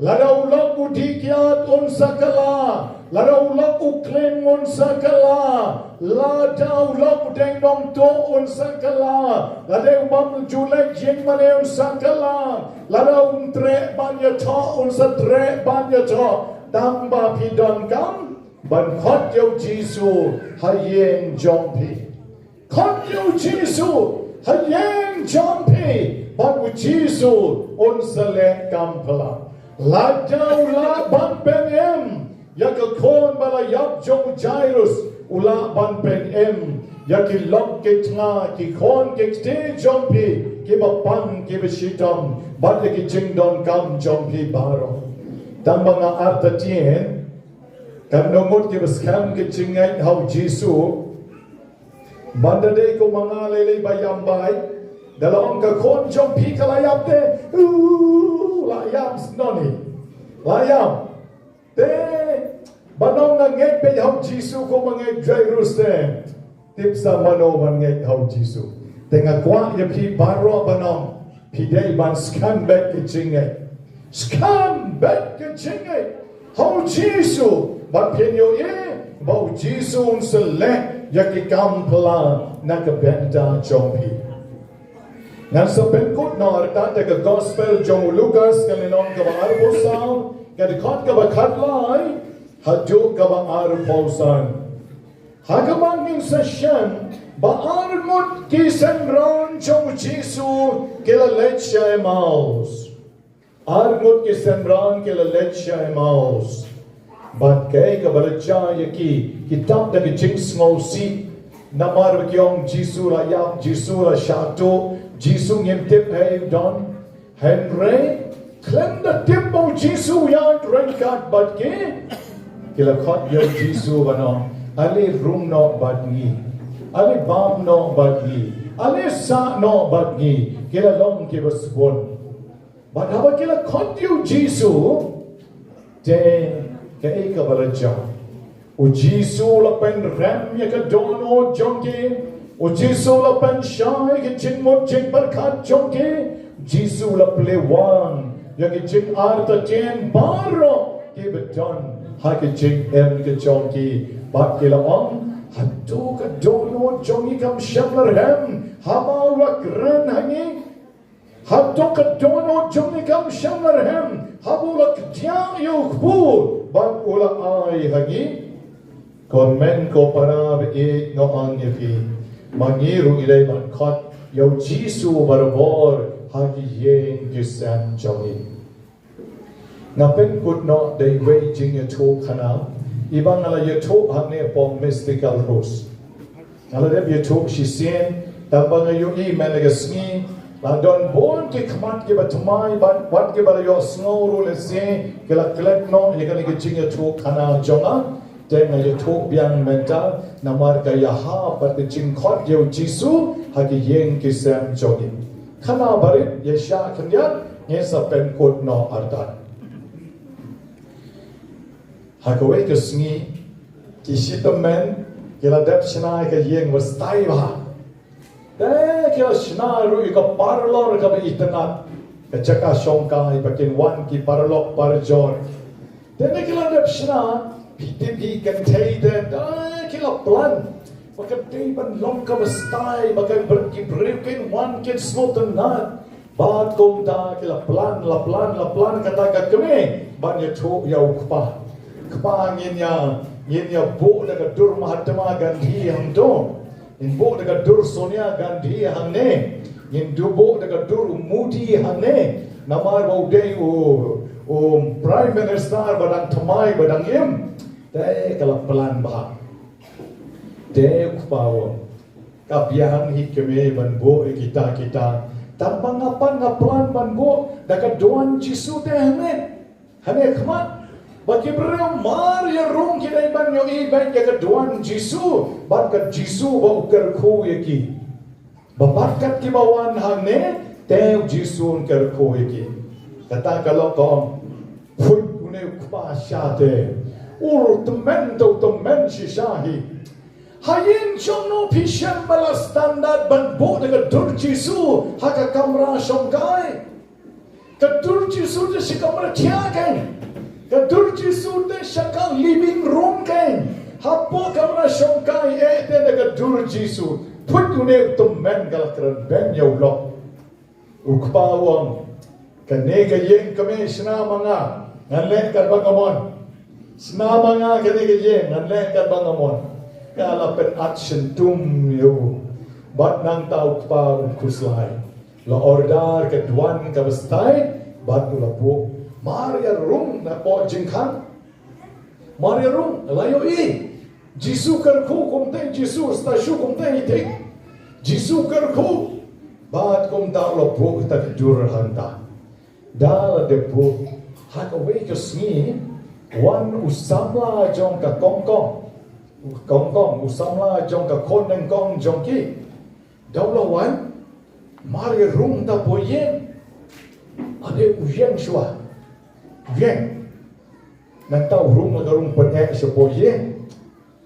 Lada u lok u dih kiad, un sa kylla. Lada u lok u klim, un sa kylla. Lada u lok u deng nongtuh, un sa kylla. Lada u bam ju leit jingmane, un sa kylla. Lada un treh ban ïathoh, un sa treh ban ïathoh. Tang ba phi donkam ban khot ïa u Jisu ha ïing jong phi. Khot ïa u Jisu ha ïing jong phi, bad u Jisu un sa leh kam phylla. Lada u lah ban pynim ïa ka khun ba la ïap jong u Jairus, u lah ban pynim ïa ki lok ki tnga, ki khun ki kti jong phi, kiba pang kiba shitom, bad ïa ki jingdonkam jong phi baroh. Tang ba nga artatien, katno ngut kiba skhem ka jingngeit ha u Jisu. Ban da dei kum ma nga lei lei ba ïam bai. Da la ong ka khun jong phi ka la ïap te. Uh, la ïam snoh ni. La ïam. Te ban ong nga ngeit beit ha u Jisu kum ma ngeit Jairus te. Tip sa mano ban ngeit ha u Jisu. Te nga kwah ïa phi baroh ban ong, phi dei ban skhem beit ka jingngeit. Skhem beit ka jingngeit ha u Jisu, bad phin ïohi ba u Jisu un sa leh ïa ki kam phylla na ka bynta jong phi. Ngan sa pynkut noh artat da ka gospel jong u Lukas, ka lynnong kaba arphew saw, ka dkhot kaba khatlai haduh kaba arphew san. Ha kaba ngin sa shem ba arngut ki synran jong u Jisu ki la leit sha Emmaus. Arngut ki synran ki la leit sha Emmaus. Bad kaei kaba la jia ïa ki, ki dap da ka jingsngewsih. Namar ba ki ong Jisu la ïap, Jisu la shah tuh, Jisu ngim tip haei u don. Hynrei khlem da tip ba u Jisu u ïaid ryngkat bad ki, ki la khot ïa u Jisu ban ong, ale rung noh bad ngi. Ale bam noh bad ngi. Ale sah noh bad ngi. Ki la long kiba sbun. Bad haba ki la khot ïa u Jisu, te kaei kaba la jia? U Jisu la pynrem ïa ka dohnud jong ki. U Jisu la pynshai ïa ka jingmut jingpyrkhat jong ki. U Jisu la plie wang ïa ka jingartatien baroh kiba don ha ka jingim ka jong ki. Bad ki la ong, hato ka dohnud jong ngi kam shym la rhem haba u la kren ha ngi? Hato ka dohnud jong ngi kam shym la rhem haba u la kdiah ïa u kpu bad u la ai ha ngi? Ko hynmen ko para ba ïeit, nga ong ïa phi, ma ngi ruh ngi dei ban khot ïa u Jisu barabor ha ki ïing ki sem jong ngi. Nga pynkut noh da iwei i jingïathuhkhana iba nga la ïathuh hangne hapoh Mystical Rose. Nga la dep ïathuh shisien, tang ba nga ïohi mynta ka sngi la don bun ki khmat kiba thymmai, bad wat kiba la ïohsngew ruh lehse ki la klet noh ïa kane ka jingïathuhkhana jong nga. Te nga ïathuh biang mynta namar ka ïahap bad ka jingkhot ïa u Jisu ha ki ïing ki sem jong ngi. Khana barit ïa shah khyndiat, ngin sa pynkut noh artat. Ha kawei ka sngi, ki shi tymmen ki la dep shna ïa ka ïing ba stai bha. Te ki la shna ruh ïa ka parlor kaba itynnad, ka jaka shongkai ba kin wan ki paralok parajor. Te hynda ki la dep shna, phi tip hi kynthei te, te ki la plan ba kan dei ban long kaba stai, ba kan ber-, ki briew kin wan kin sngewtynnad. Bad kumta ki la plan, la plan, la plan kata ka kmie ban ïathuh ïa u kpa. Kpa, ngin ïa, ngin ïa buh da ka dur Mahatma Gandhi hangto. Ngin buh da ka dur Sonia Gandhi hangne. Ngin buh da ka dur Modi hangne. Namar ba u dei u, u Prime Minister ba dang thymmai ba dang im. Te ka la plan bha. Te u kpa u ong, ka biang hi kmie ban buh ïa kita kita, Tang ba nga pat nga plan ban buh da ka duwan Jisu te hangne. Hangne khmat. Ba ki briew mar ïa rung ki dei ban ïohi beit ïa ka duwan Jisu. Bad ka Jisu ba u kyrkhu ïa ki. Ba pat kat ki ba wan hangne te u Jisu un kyrkhu ïa ki. Kata ka lok ka ong. Phuit une u kpa sha te. U tymmen to tymmen shisha hi. Ha ïing jong no phi shem ba la standard ban buh da ka dur Jisu ha ka kamra shongkai. Ka dur Jisu te sha kamra thiah kein. Ka dur Jisu te sha ka living room kein. Hapoh kamra shongkai eh te da ka dur Jisu. Phuit une u tymmen ka la kren beiñ ïa u lok. U kpa u ong, kane ka ïing kmie shna ma nga, ngan leh katba nga mon. Shna ma nga kane ka ïing, ngan leh katba nga mon. Ka la pynat shyntum ïa u. Bad nangta u kpa un khuslai. La order ka duwan kaba stai, bad u la buh. Mar ïa rung napoh jingkhang. Mar ïa rung, la ïohi. Jisu kyrkhu kumta, Jisu stashu kumta i thik. Jisu kyrkhu. Bad kumta u la buh kata ka dur hangta. Da la dep buh. Ha kawei ka sngi, wan u samla jong ka kongkong. Kongkong, u samla jong ka khun nyngkong jong ki. Da u la wan, mar ïa rung ta poh ïing. Ade u ïeng shuwa. U ïeng. Nangta u rung la ka rung pyneh sha poh ïing.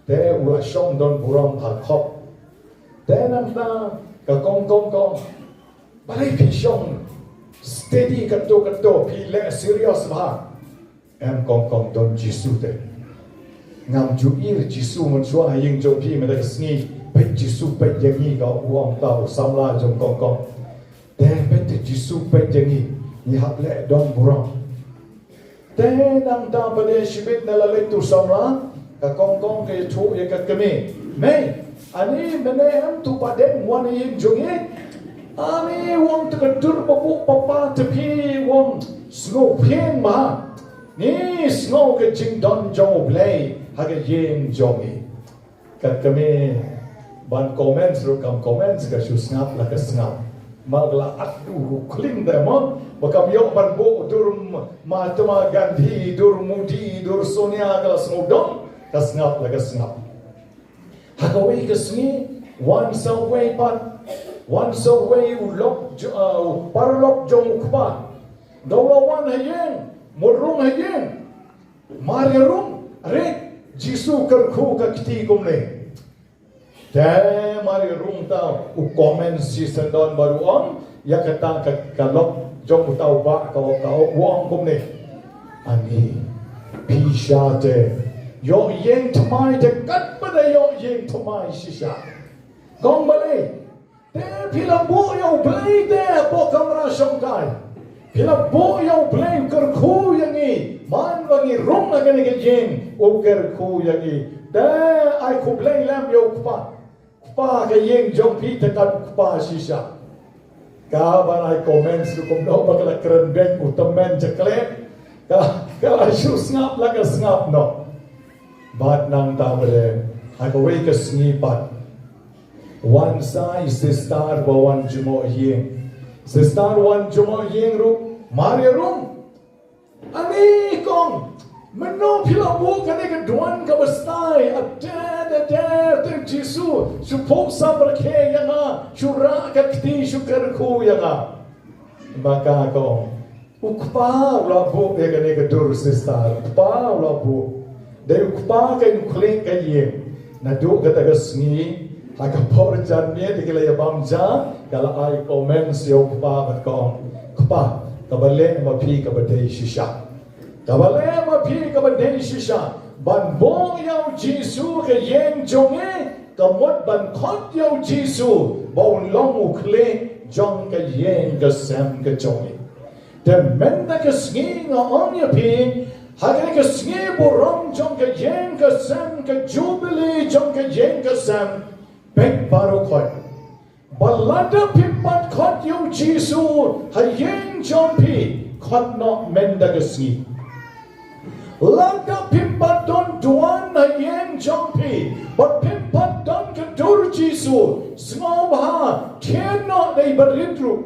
Te u la shong don burom ha khop. Te nangta ka kongkong ka ong. Balei phi shong steady katto katto phi leh serious bha. Em kongkong don Jisu te. Ngam ju ïohi Jisu mynshuwa ha ïing jong phi mynta ka sngi. Peit Jisu peit ïa ngi ka u ong ta u samla jong kongkong. Te peit te Jisu peit ïa ngi. Ngi hap leh don burom. Te nangta ba dei shibit na la leit u samla. Ka kongkong ka ïathuh ïa ka kmie. Mei, ani mynne em tu ba dei wan ïa ïing jong ngi. Ani u ong te ka dur ba buh papa te phi u ong sngewphieng bha. Ngi sngew ka jingdon jong U Blei ha ka ïing jong ngi. Ka kmie ban comments ruh kam comments ka shu sngap la ka sngap. Mar ka la atu ruh kling da mo ba kam ïoh ban buh dur Mahatma Gandhi, dur Modi, dur Sonia ka la sngewdon ka sngap la ka sngap. Ha kawei ka sngi wan sa uwei pat, wan sa uwei u lok, u paralok jong u kpa. Da u la wan ha ïing, mut rung ha ïing. Mar ïa rung, rit, Jisu kyrkhu ka kti kumne. Te mar ïa rung ta u comment shi syndon ba u ong ïa kata ka lok jong uta u bah ka u ong kumne. Ani phi sha te ïoh ïing thymmai te katba da ïoh ïing thymmai shisha. Kong balei? Te phi la buh ïa U Blei te hapoh kamra shongkai. Phi la buh ïa U Blei u kyrkhu ïa ngi. Man ba ngi rung ha kane ka ïing u kyrkhu ïa ngi. Te ai khublei lem ïa u kpa. Kpa ka ïing jong phi te kat u kpa shisha. Ka ban ai comment shu kumno ba ka la kren beiñ u tymmen jakleh. Ka ka la shu sngap la ka sngap noh. Bad nangta ba dei ha kawei ka sngi pat. Wan sa i sister ba wan jngoh ïing. Sister wan jngoh ïing ruh mar ïa rung. Ani kong, mynno phi la buh kane ka duwan kaba stai, a der a der te Jisu shu pok sa pyrkhei ïa nga, shu rah ka kti shu kyrkhu ïa nga. Ba ka kong. U kpa u la buh ïa kane ka dur sister, u kpa u la buh. Dei u kpa ka u khlieh ka ïing. Naduh kata ka sngi ha ka por janmiet ki la ïa bam ja, ka la ai comments ïa u kpa bad ka ong, kpa, kaba leh ma phi kaba dei shisha. Kaba leh ma phi kaba dei shisha. Ban buh ïa u Jisu ka ïing jong ngi, ka mut ban khot ïa u Jisu ba un long u khlieh jong ka ïing ka sem ka jong ngi. Te mynta ka sngi nga ong ïa phi, ha kane ka sngi burom jong ka ïing ka sem ka jubili jong ka ïing ka sem, peit baroh khoit. Ba lada phim pat khot ïa u Jisu ha ïing jong phi, khot noh mynta ka sngi. Lada phim pat don duwan ha ïing jong phi, bad phim pat don ka dur Jisu, sngewbha thied noh da i barit ruh.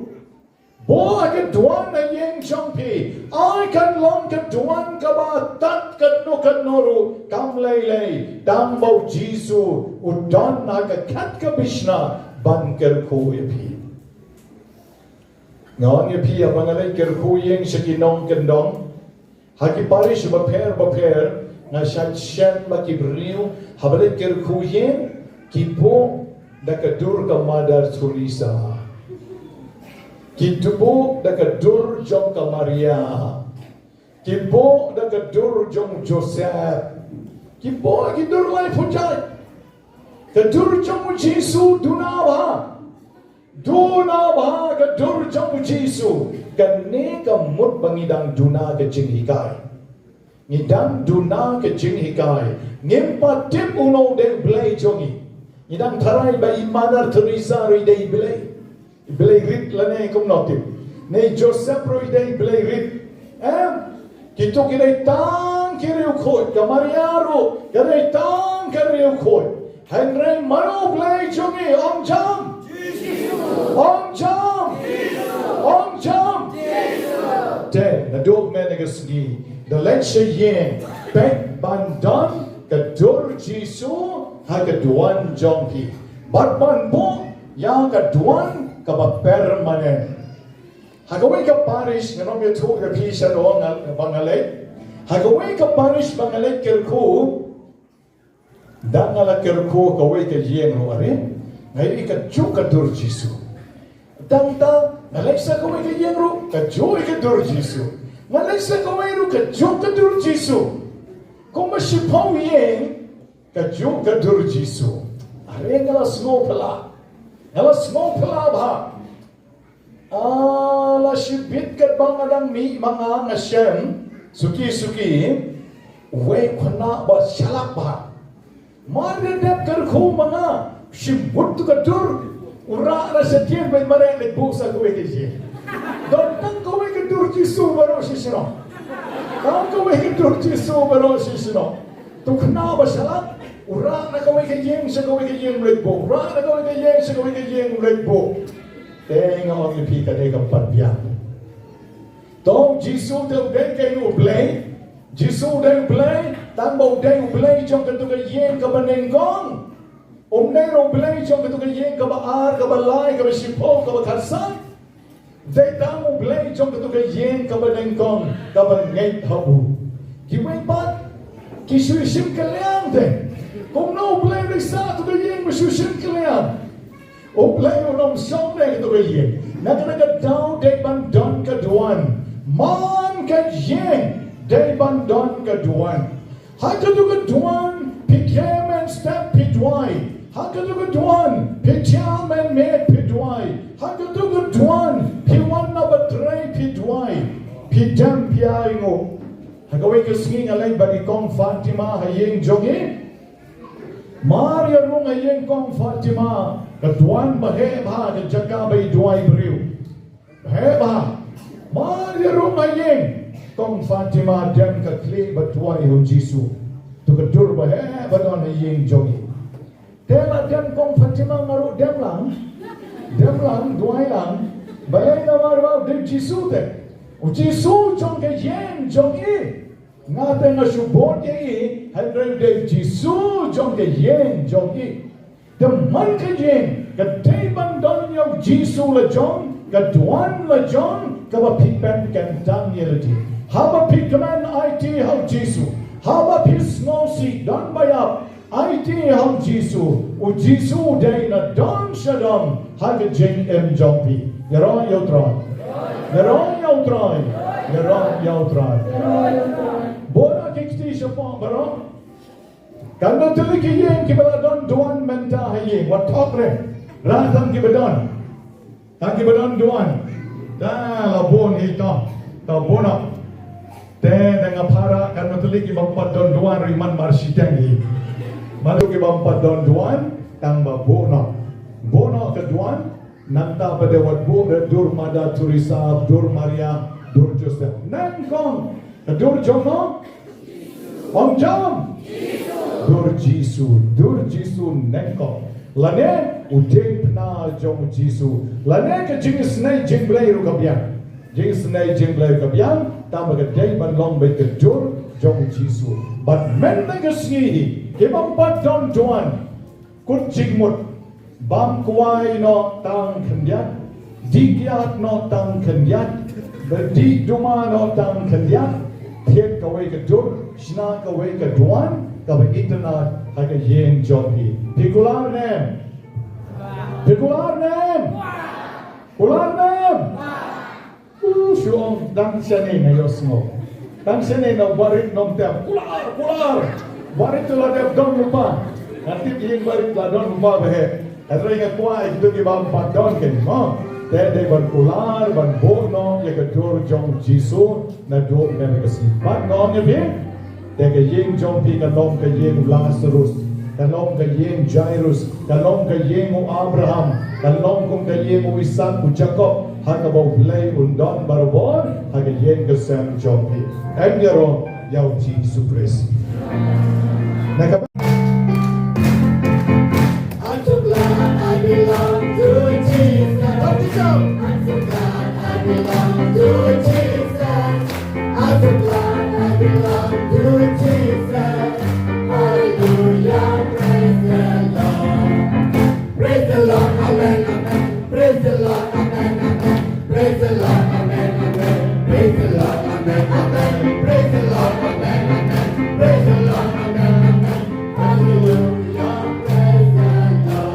Bun ha ka duwan ha ïing jong phi, ai kan long ka duwan kaba tad katno katno ruh kam lei lei, tang ba u Jisu u don ha ka khat ka bishna ban kyrkhu ïa phi. Nga ong ïa phi, haba nga leit kyrkhu ïing sha ki nongkyndong ha ki parish bapher bapher, nga shait shem ba ki briew haba leit kyrkhu ïing ki buh da ka dur ka Mother Teresa, ki buh da ka dur jong ka Maria, ki buh da ka dur jong Joseph, ki buh ki dur lai pyrshah. Ka dur jong u Jisu duna bha. Duna bha ka dur jong u Jisu. Kane ka mut ba ngi dang duna ka jinghikai. Ngi dang duna ka jinghikai. Ngim pat tip uno u dei u Blei jong ngi. Ngi dang tharai ba i Mother Teresa ruh i dei i Blei. I Blei rit lane kumno tip. Ne i Joseph ruh i dei i Blei rit. Em? Kito ki dei tang ki riewkhuid, ka Maria ruh ka dei tang ka riewkhuid. Hynrei mano u Blei jong ngi? Ong jam. Ong jam. Ong jam. Te naduh mynne ka sngi, da leit sha ïing, peit ban don ka dur Jisu ha ka duwan jong phi. Bad ban buh ïa ka duwan kaba permanent. Ha kawei ka parish, ngan ym ïathuh ïa phi shano nga, ba nga leit. Ha kawei ka parish ba nga leit kyrkhu, da nga la kyrkhu kawei ka ïing ruh, are nga ïohi kajuh ka dur Jisu. Tang ta, nga leit sha kawei ka ïing ruh, kajuh ka dur Jisu. Nga leit sha kawei ruh, kajuh ka dur Jisu. Kumba shiphew ïing, kajuh ka dur Jisu. Are nga la sngewphylla. Nga la sngewphylla bha. Ah, la shibit katba nga dang mih ma nga, nga shem suki suki, uwei u khynnah ba shalak bha. Mar ïa dep kyrkhu ma nga, shim mut tu ka dur, u rah na shatien bad mareh leit buh sa kawei ka ïing. Don tang kawei ka dur Jisu baroh shisha. Tang kawei ka dur Jisu baroh shisha. Tu khynnah ba shalak, u rah na kawei ka ïing sha kawei ka ïing leit buh, u rah na kawei ka ïing sha kawei ka ïing leit buh. Te nga ong ïa phi, ka dei ka pat biang. To Jisu te u dei kaei u Blei? Jisu u dei u Blei, tang ba u dei u Blei jong katu ka ïing kaba nyngkong. Um dei ruh u Blei jong katu ka ïing kaba ar, kaba lai, kaba shiphew, kaba khatsan. Dei tang u Blei jong katu ka ïing kaba nyngkong, kaba ngeit ha u. Kiwei pat ki shu shim kylliang te. Kumno u Blei u dei sah katu ka ïing ba shu shim kylliang? U Blei un ym shong ne katu ka ïing. Na kata ka daw dei ban don ka duwan. Man ka ïing dei ban don ka duwan. Ha katu ka duwan phi khlem step phi duwai. Ha katu ka duwan phi thiah mynmiet phi duwai. Ha katu ka duwan phi wan na ba trei phi duwai. Phi dem phi ainguh. Ha kawei ka sngi nga leit bad i Kong Fatima ha ïing jong i. Mar ïa rung ha ïing Kong Fatima, ka duwan ba heh bha, ka jaka ba i duwai briew. Heh bha. Mar ïa rung ha ïing Kong Fatima, dem ka khlieh ba duwai ha u Jisu. Tu ka dur ba heh ba don ha ïing jong i. Te la dem Kong Fatima, nga ruh dem lang. Dem lang, duwai lang. Balei? Namar ba u dei u Jisu te. U Jisu jong ka ïing jong i. Nga te nga shu bud ïa i, hynrei u dei u Jisu jong ka ïing jong i. Te man ka ïing ka dei ban don ïa u Jisu la jong, ka duwan la jong, kaba phi pynkyntang ïa lade. Haba phi kmen aiti ha u Jisu, haba phi sngewsih don ba ïap, aiti ha u Jisu, u Jisu u dei na dong sha dong ha ka jingim jong phi. Ïaroh ïa u Trai. Ïaroh ïa u Trai. Ïaroh ïa u Trai. Bun na ki kti shapoh baroh. Katno tylli ki ïing kiba la don duwan mynta ha ïing, wat thok re. Rah tang kiba don. Tang kiba don duwan. Da la bun hi to. To bun noh. Te da nga para katno tylli kiba ym pat don duwan ruh, i man mar shiteng hi. Mar kiba ym pat don duwan, tang ba buh noh. Buh noh ka duwan, nangta pat de wat buh re dur Mother Teresa, dur Maria, dur Joseph. Nyngkong, ka dur jong no? Ong jam. Dur Jisu, dur Jisu nyngkong. Lane, U diengphna jong u Jisu. Lane ka jingisynei jingblei ruh ka biang. Jingisynei jingblei ruh ka biang. Tang ba ka dei ban long beit ka dur jong u Jisu. Bad mynta ka sngi hi, ki bym pat don duwan, kut jingmut, bam kwai noh tang khyndiat, dih kiad noh tang khyndiat, ba dih duma noh tang khyndiat, thied kawei ka dur, shna kawei ka duwan, kaba itynnad ha ka ïing jong phi. Phi kular ne em? Phi kular ne em? Kular ne em? U shu ong, dang shane nga ïohsngew. Dang shane na barit nym tep, kular, kular. Barit tu la dep don lypa. Nga tip ïing barit la don lypa bha. Hynrei nga kwah ïa kito ki bym pat don kine mo. Te dei ban kular, ban buh noh ïa ka dur jong u Jisu naduh mynne ka sngi. Pat nga ong ïa phi, te ka ïing jong phi kan long ka ïing u Lasarus, kan long ka ïing Jairus, kan long ka ïing u Abraham, kan long kum ka ïing u Isak, u Jakob, ha kaba U Blei un don barabor ha ka ïing ka sem jong phi. Em ïaroh ïa u Jisu Khrist. Na ka I'm so glad I belong to Jesus. Help yourself. I'm so glad I belong to Jesus. I'm so glad I belong to Jesus. Hallelujah, praise the Lord. Praise the Lord, amen, amen. Praise the Lord, amen, amen. Praise the Lord, amen, amen. Praise the Lord, amen, amen. Praise the Lord, amen, amen. Praise the Lord, amen, amen. Hallelujah, praise the Lord.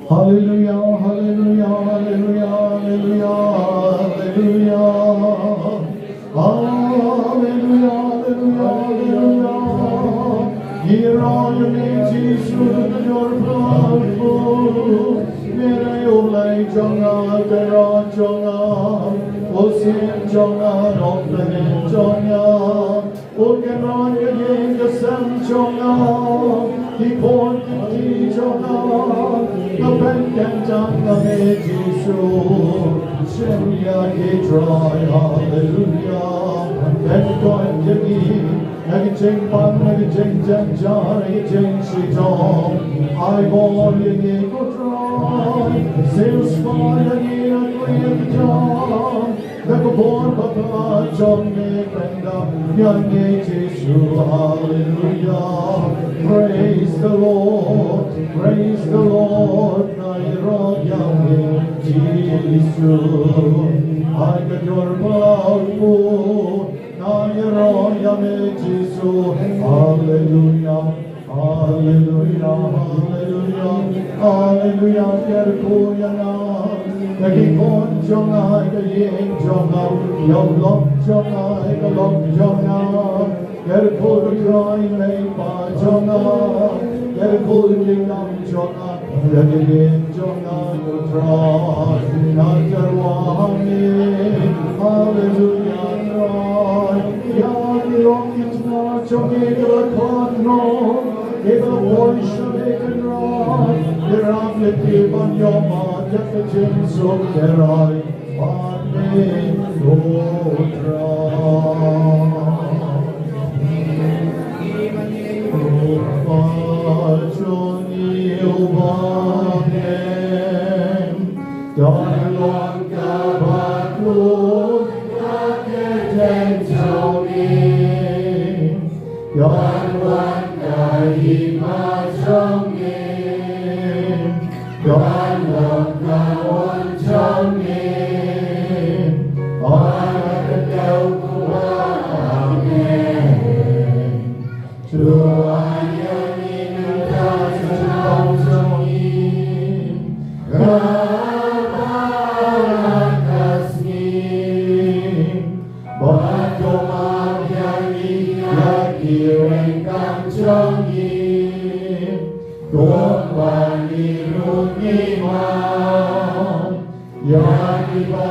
Hallelujah, hallelujah, hallelujah, hallelujah, hallelujah. Hallelujah, hallelujah, hallelujah. Ïaroh ïa me Jisu, ïaroh ïa me. Me dei u Blei jong nga, u Trai jong nga, u Syiem jong nga, u Nongpynim jong nga. U kynrad ka ïing ka sem jong nga, ki khun ki kti jong nga, nga pynkyntang ïa me Jisu. Shim ïa ngi Trai, haleluya. Pynkoit ïa ngi na ki jingpang, na ki jingjynjar, na ki jingshitom. Ai bor ïa ngi ko Trai, siew spah ïa ngi na kane ka jingim. Da ka bor bakla jong me pyndonkam ïa ngi Jisu, haleluya. Praise the Lord, praise the Lord. Nga ïaroh ïa me Jisu. Ai ka dur bakla u, nga ïaroh ïa me Jisu, haleluya. Haleluya, haleluya, haleluya. Kyrkhu ïa nga, ïa ki khun jong nga, ïa ka ïing jong nga, ïa u lok jong nga, ïa ka lok jong nga. Kyrkhu ïa u Trai, ïa i pa jong nga. Kyrkhu ïa ki kam jong nga. Ïa ki lieng jong nga, ko Trai, nga kyrpad ïa me. Haleluya, Trai. Ïa ki long ki tnat jong me kiba la khot noh, kiba la poi sha me, Trai. Ïarap ïa ki ban ïoh mad ïa ka jingsuk, Trai. Amen, ko Trai. Ko Pa jong ngi uba ha bneng, don long kaba khuid ka kyrteng jong me. Don wan ka hima jong me. Don long ka mon jong me. Ïa ka kyrteng u Kpa. Amen. To ai ïa ngi mynta ka jingthmu jong ngi kaba ha ka sngi. Bad to map ïa ngi ïa ki ryngkat jong ngi, kumba ngi ruh ngi map ïa kiba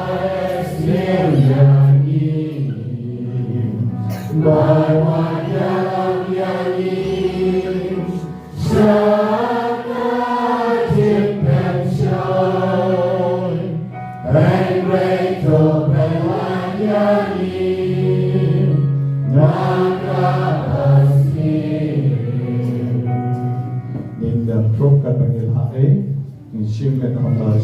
isynei ïa ngi. Bad wat ïalam ïa ngi sha ka jingpynshoi, hynrei to pynlait ïa ngi na kaba sniew. Ngin ïa pyrshah katba ngi lah, eh. Ngin shim katba ngi lah.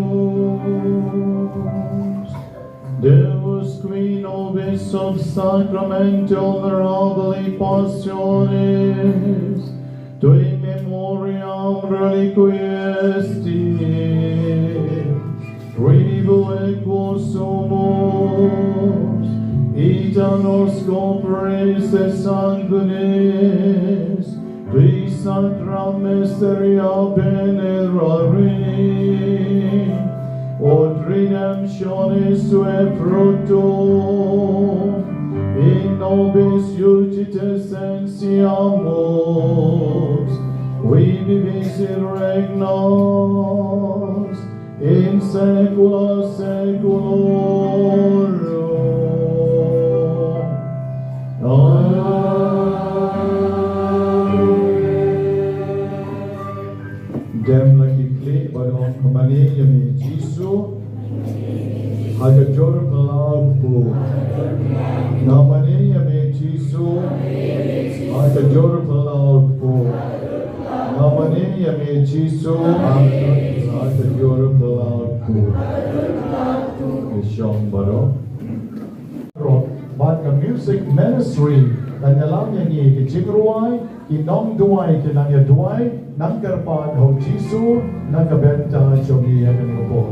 Oremus. Deus qui nobis sub sacramentum mirabili passionis, tui memoriam reliquisti, tribuequo sumus, ita nos copres et sanguinis, qui sacra mysteria venerarim, ut redemptionis suae fructum, in Nobis judice sentiamus, qui vivis et regnos in saecula saeculorum. Amen. Dem la ki khlieh bad ong, nga mane ïa me Jisu, ha ka jor phyllaw kpu. Nga mane ïa me Jisu, ha ka jor phyllaw kpu. Nga mane ïa me Jisu, ha ka jor phyllaw kpu. Ngi shong baroh. Bad ka music ministry kan ïalam ïa ngi ki jingrwai, ki nongduwai ki nang ïaduwai, nang kyrpad ha u Jisu na ka bynta jong ngi ha kane ka por.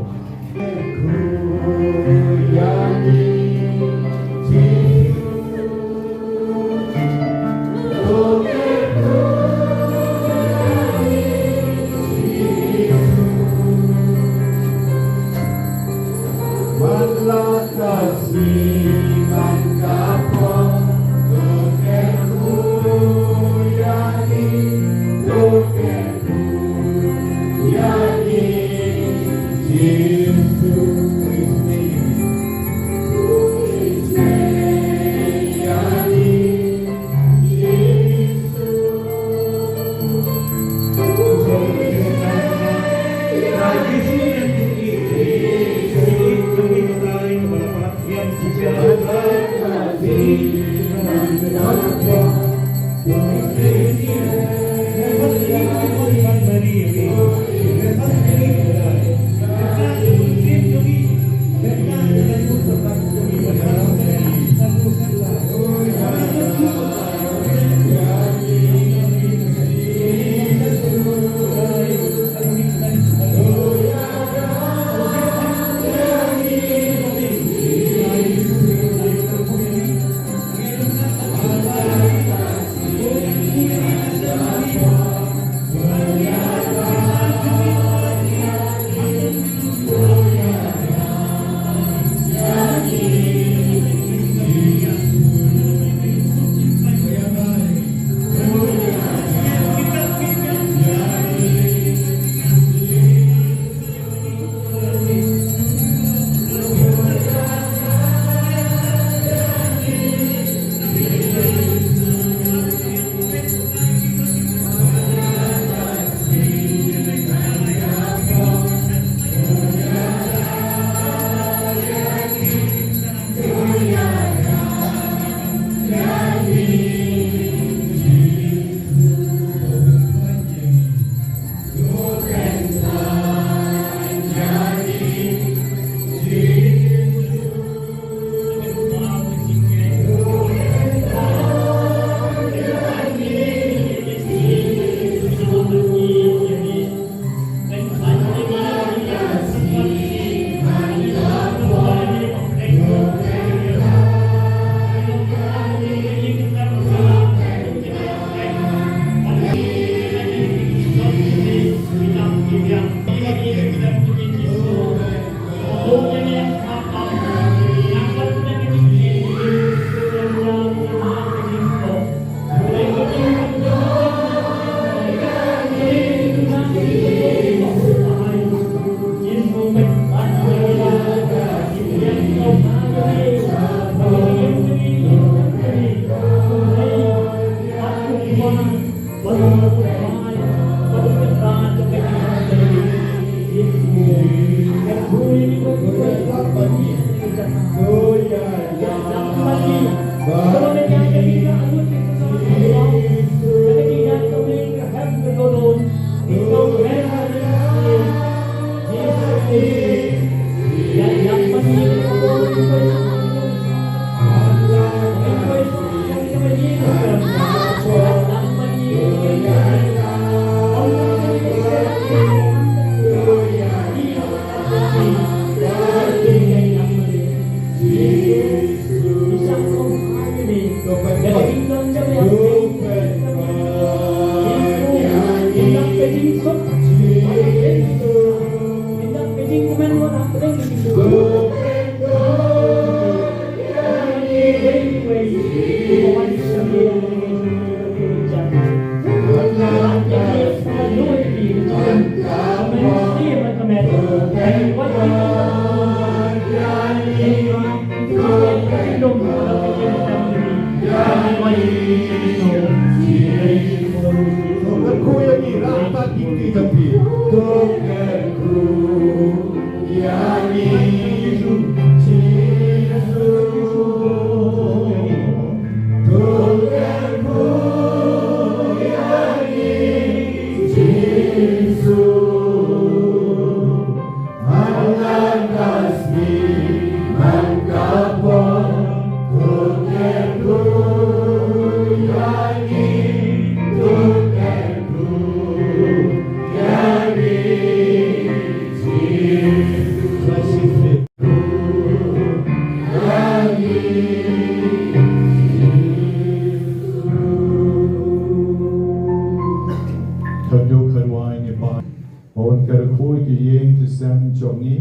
Khadduh khadwai ngi pan ba un kyrkhu ïa ki ïing ki sem jong ngi,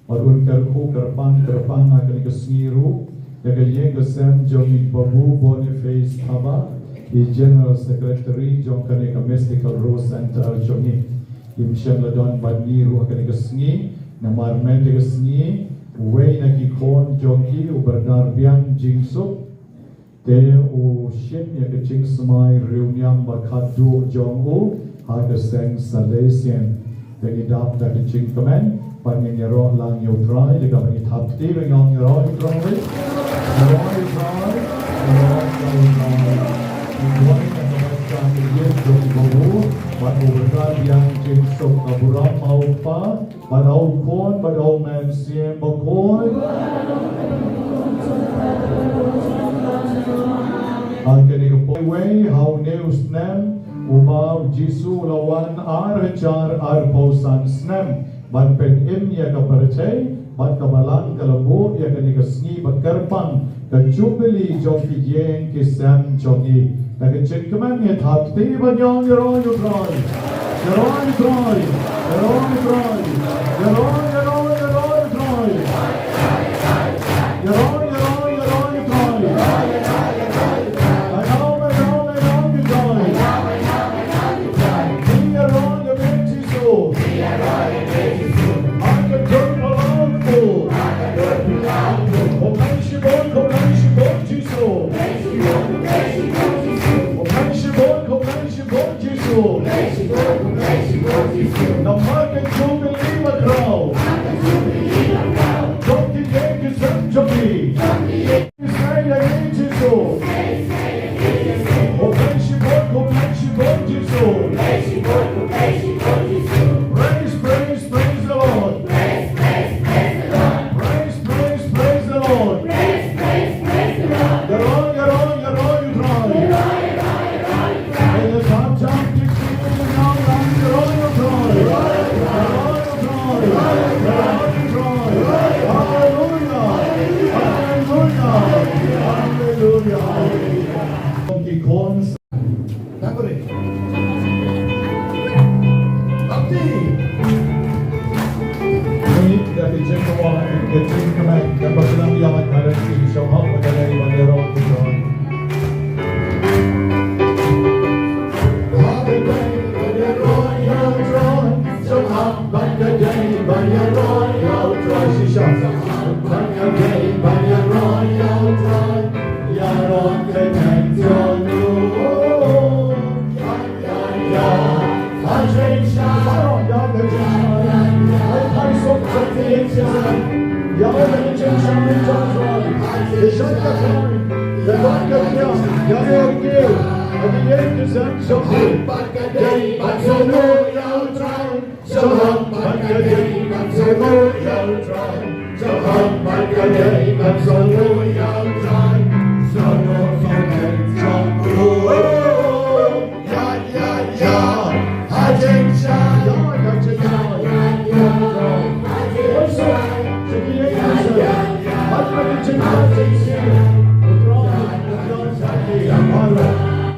bad un kyrkhu kyrpang kyrpang ha kane ka sngi ruh ïa ka ïing ka sem jong ngi Babu Boniface Thabah, i General Secretary jong kane ka Mystical Rose Center jong ngi. Im shym la don bad ngi ruh ha kane ka sngi, namar mynta ka sngi uwei na ki khun jong ki, u Brother Biang Jingsuk, te u shim ïa ka jingsmai riewniam ba khatduh jong u ha ka seng Salesian. Te ngi dap da ka jingkmen ban ngin ïaroh lang ïa U Trai, da kaba ngi thap kti ba ngi ong: Ïaroh ïa U Trai. Ïaroh ïa U Trai. Ïaroh ïa U Trai. Ngi duwai na ka bynta ka ïing jong u Babu bad u Brother Biang Jingsuk, ka burom ha u kpa bad ha u khun bad ha u mynsiem bakhuid. Ha kane ka por, wei ha une u snem uba u Jisu u la wan, ar hajar arphew san snem, ban pynim ïa ka pyrthei, bad ka Balang ka la buh ïa kane ka sngi ba kyrpang, ka Jubili jong ki ïing ki sem jong ngi. Da ka jingkmen ngi thap kti ban ong: Ïaroh ïa U Trai. Ïaroh ïa U Trai. Ïaroh ïa U Trai. Ïaroh, ïaroh, ïaroh ïa U Trai. Ïaroh, ïaroh, ïaroh ïa U Trai. Ïaroh, ïaroh, ïaroh ïa U Trai. Ngi ïaroh ïa me Jisu. Khublei shibun, khublei shibun Jisu. Khublei shibun, khublei shibun Jisu. Namar ka Jubili bakhraw jong ki ïing ki sem jong ngi. Ngi sngew ïa ngi Jisu. Khublei shibun, khublei shibun Jisu. Praise, praise, praise the Lord. Praise, praise, praise the Lord. Ïaroh, ïaroh, ïaroh ïa U Trai. Ïa ka jingpynim, ïaroh ïa U Trai. Ïaroh ïa U Trai. Ïaroh ïa U Trai. Hallelujah. Hallelujah. Hallelujah. Hallelujah. Ki khun.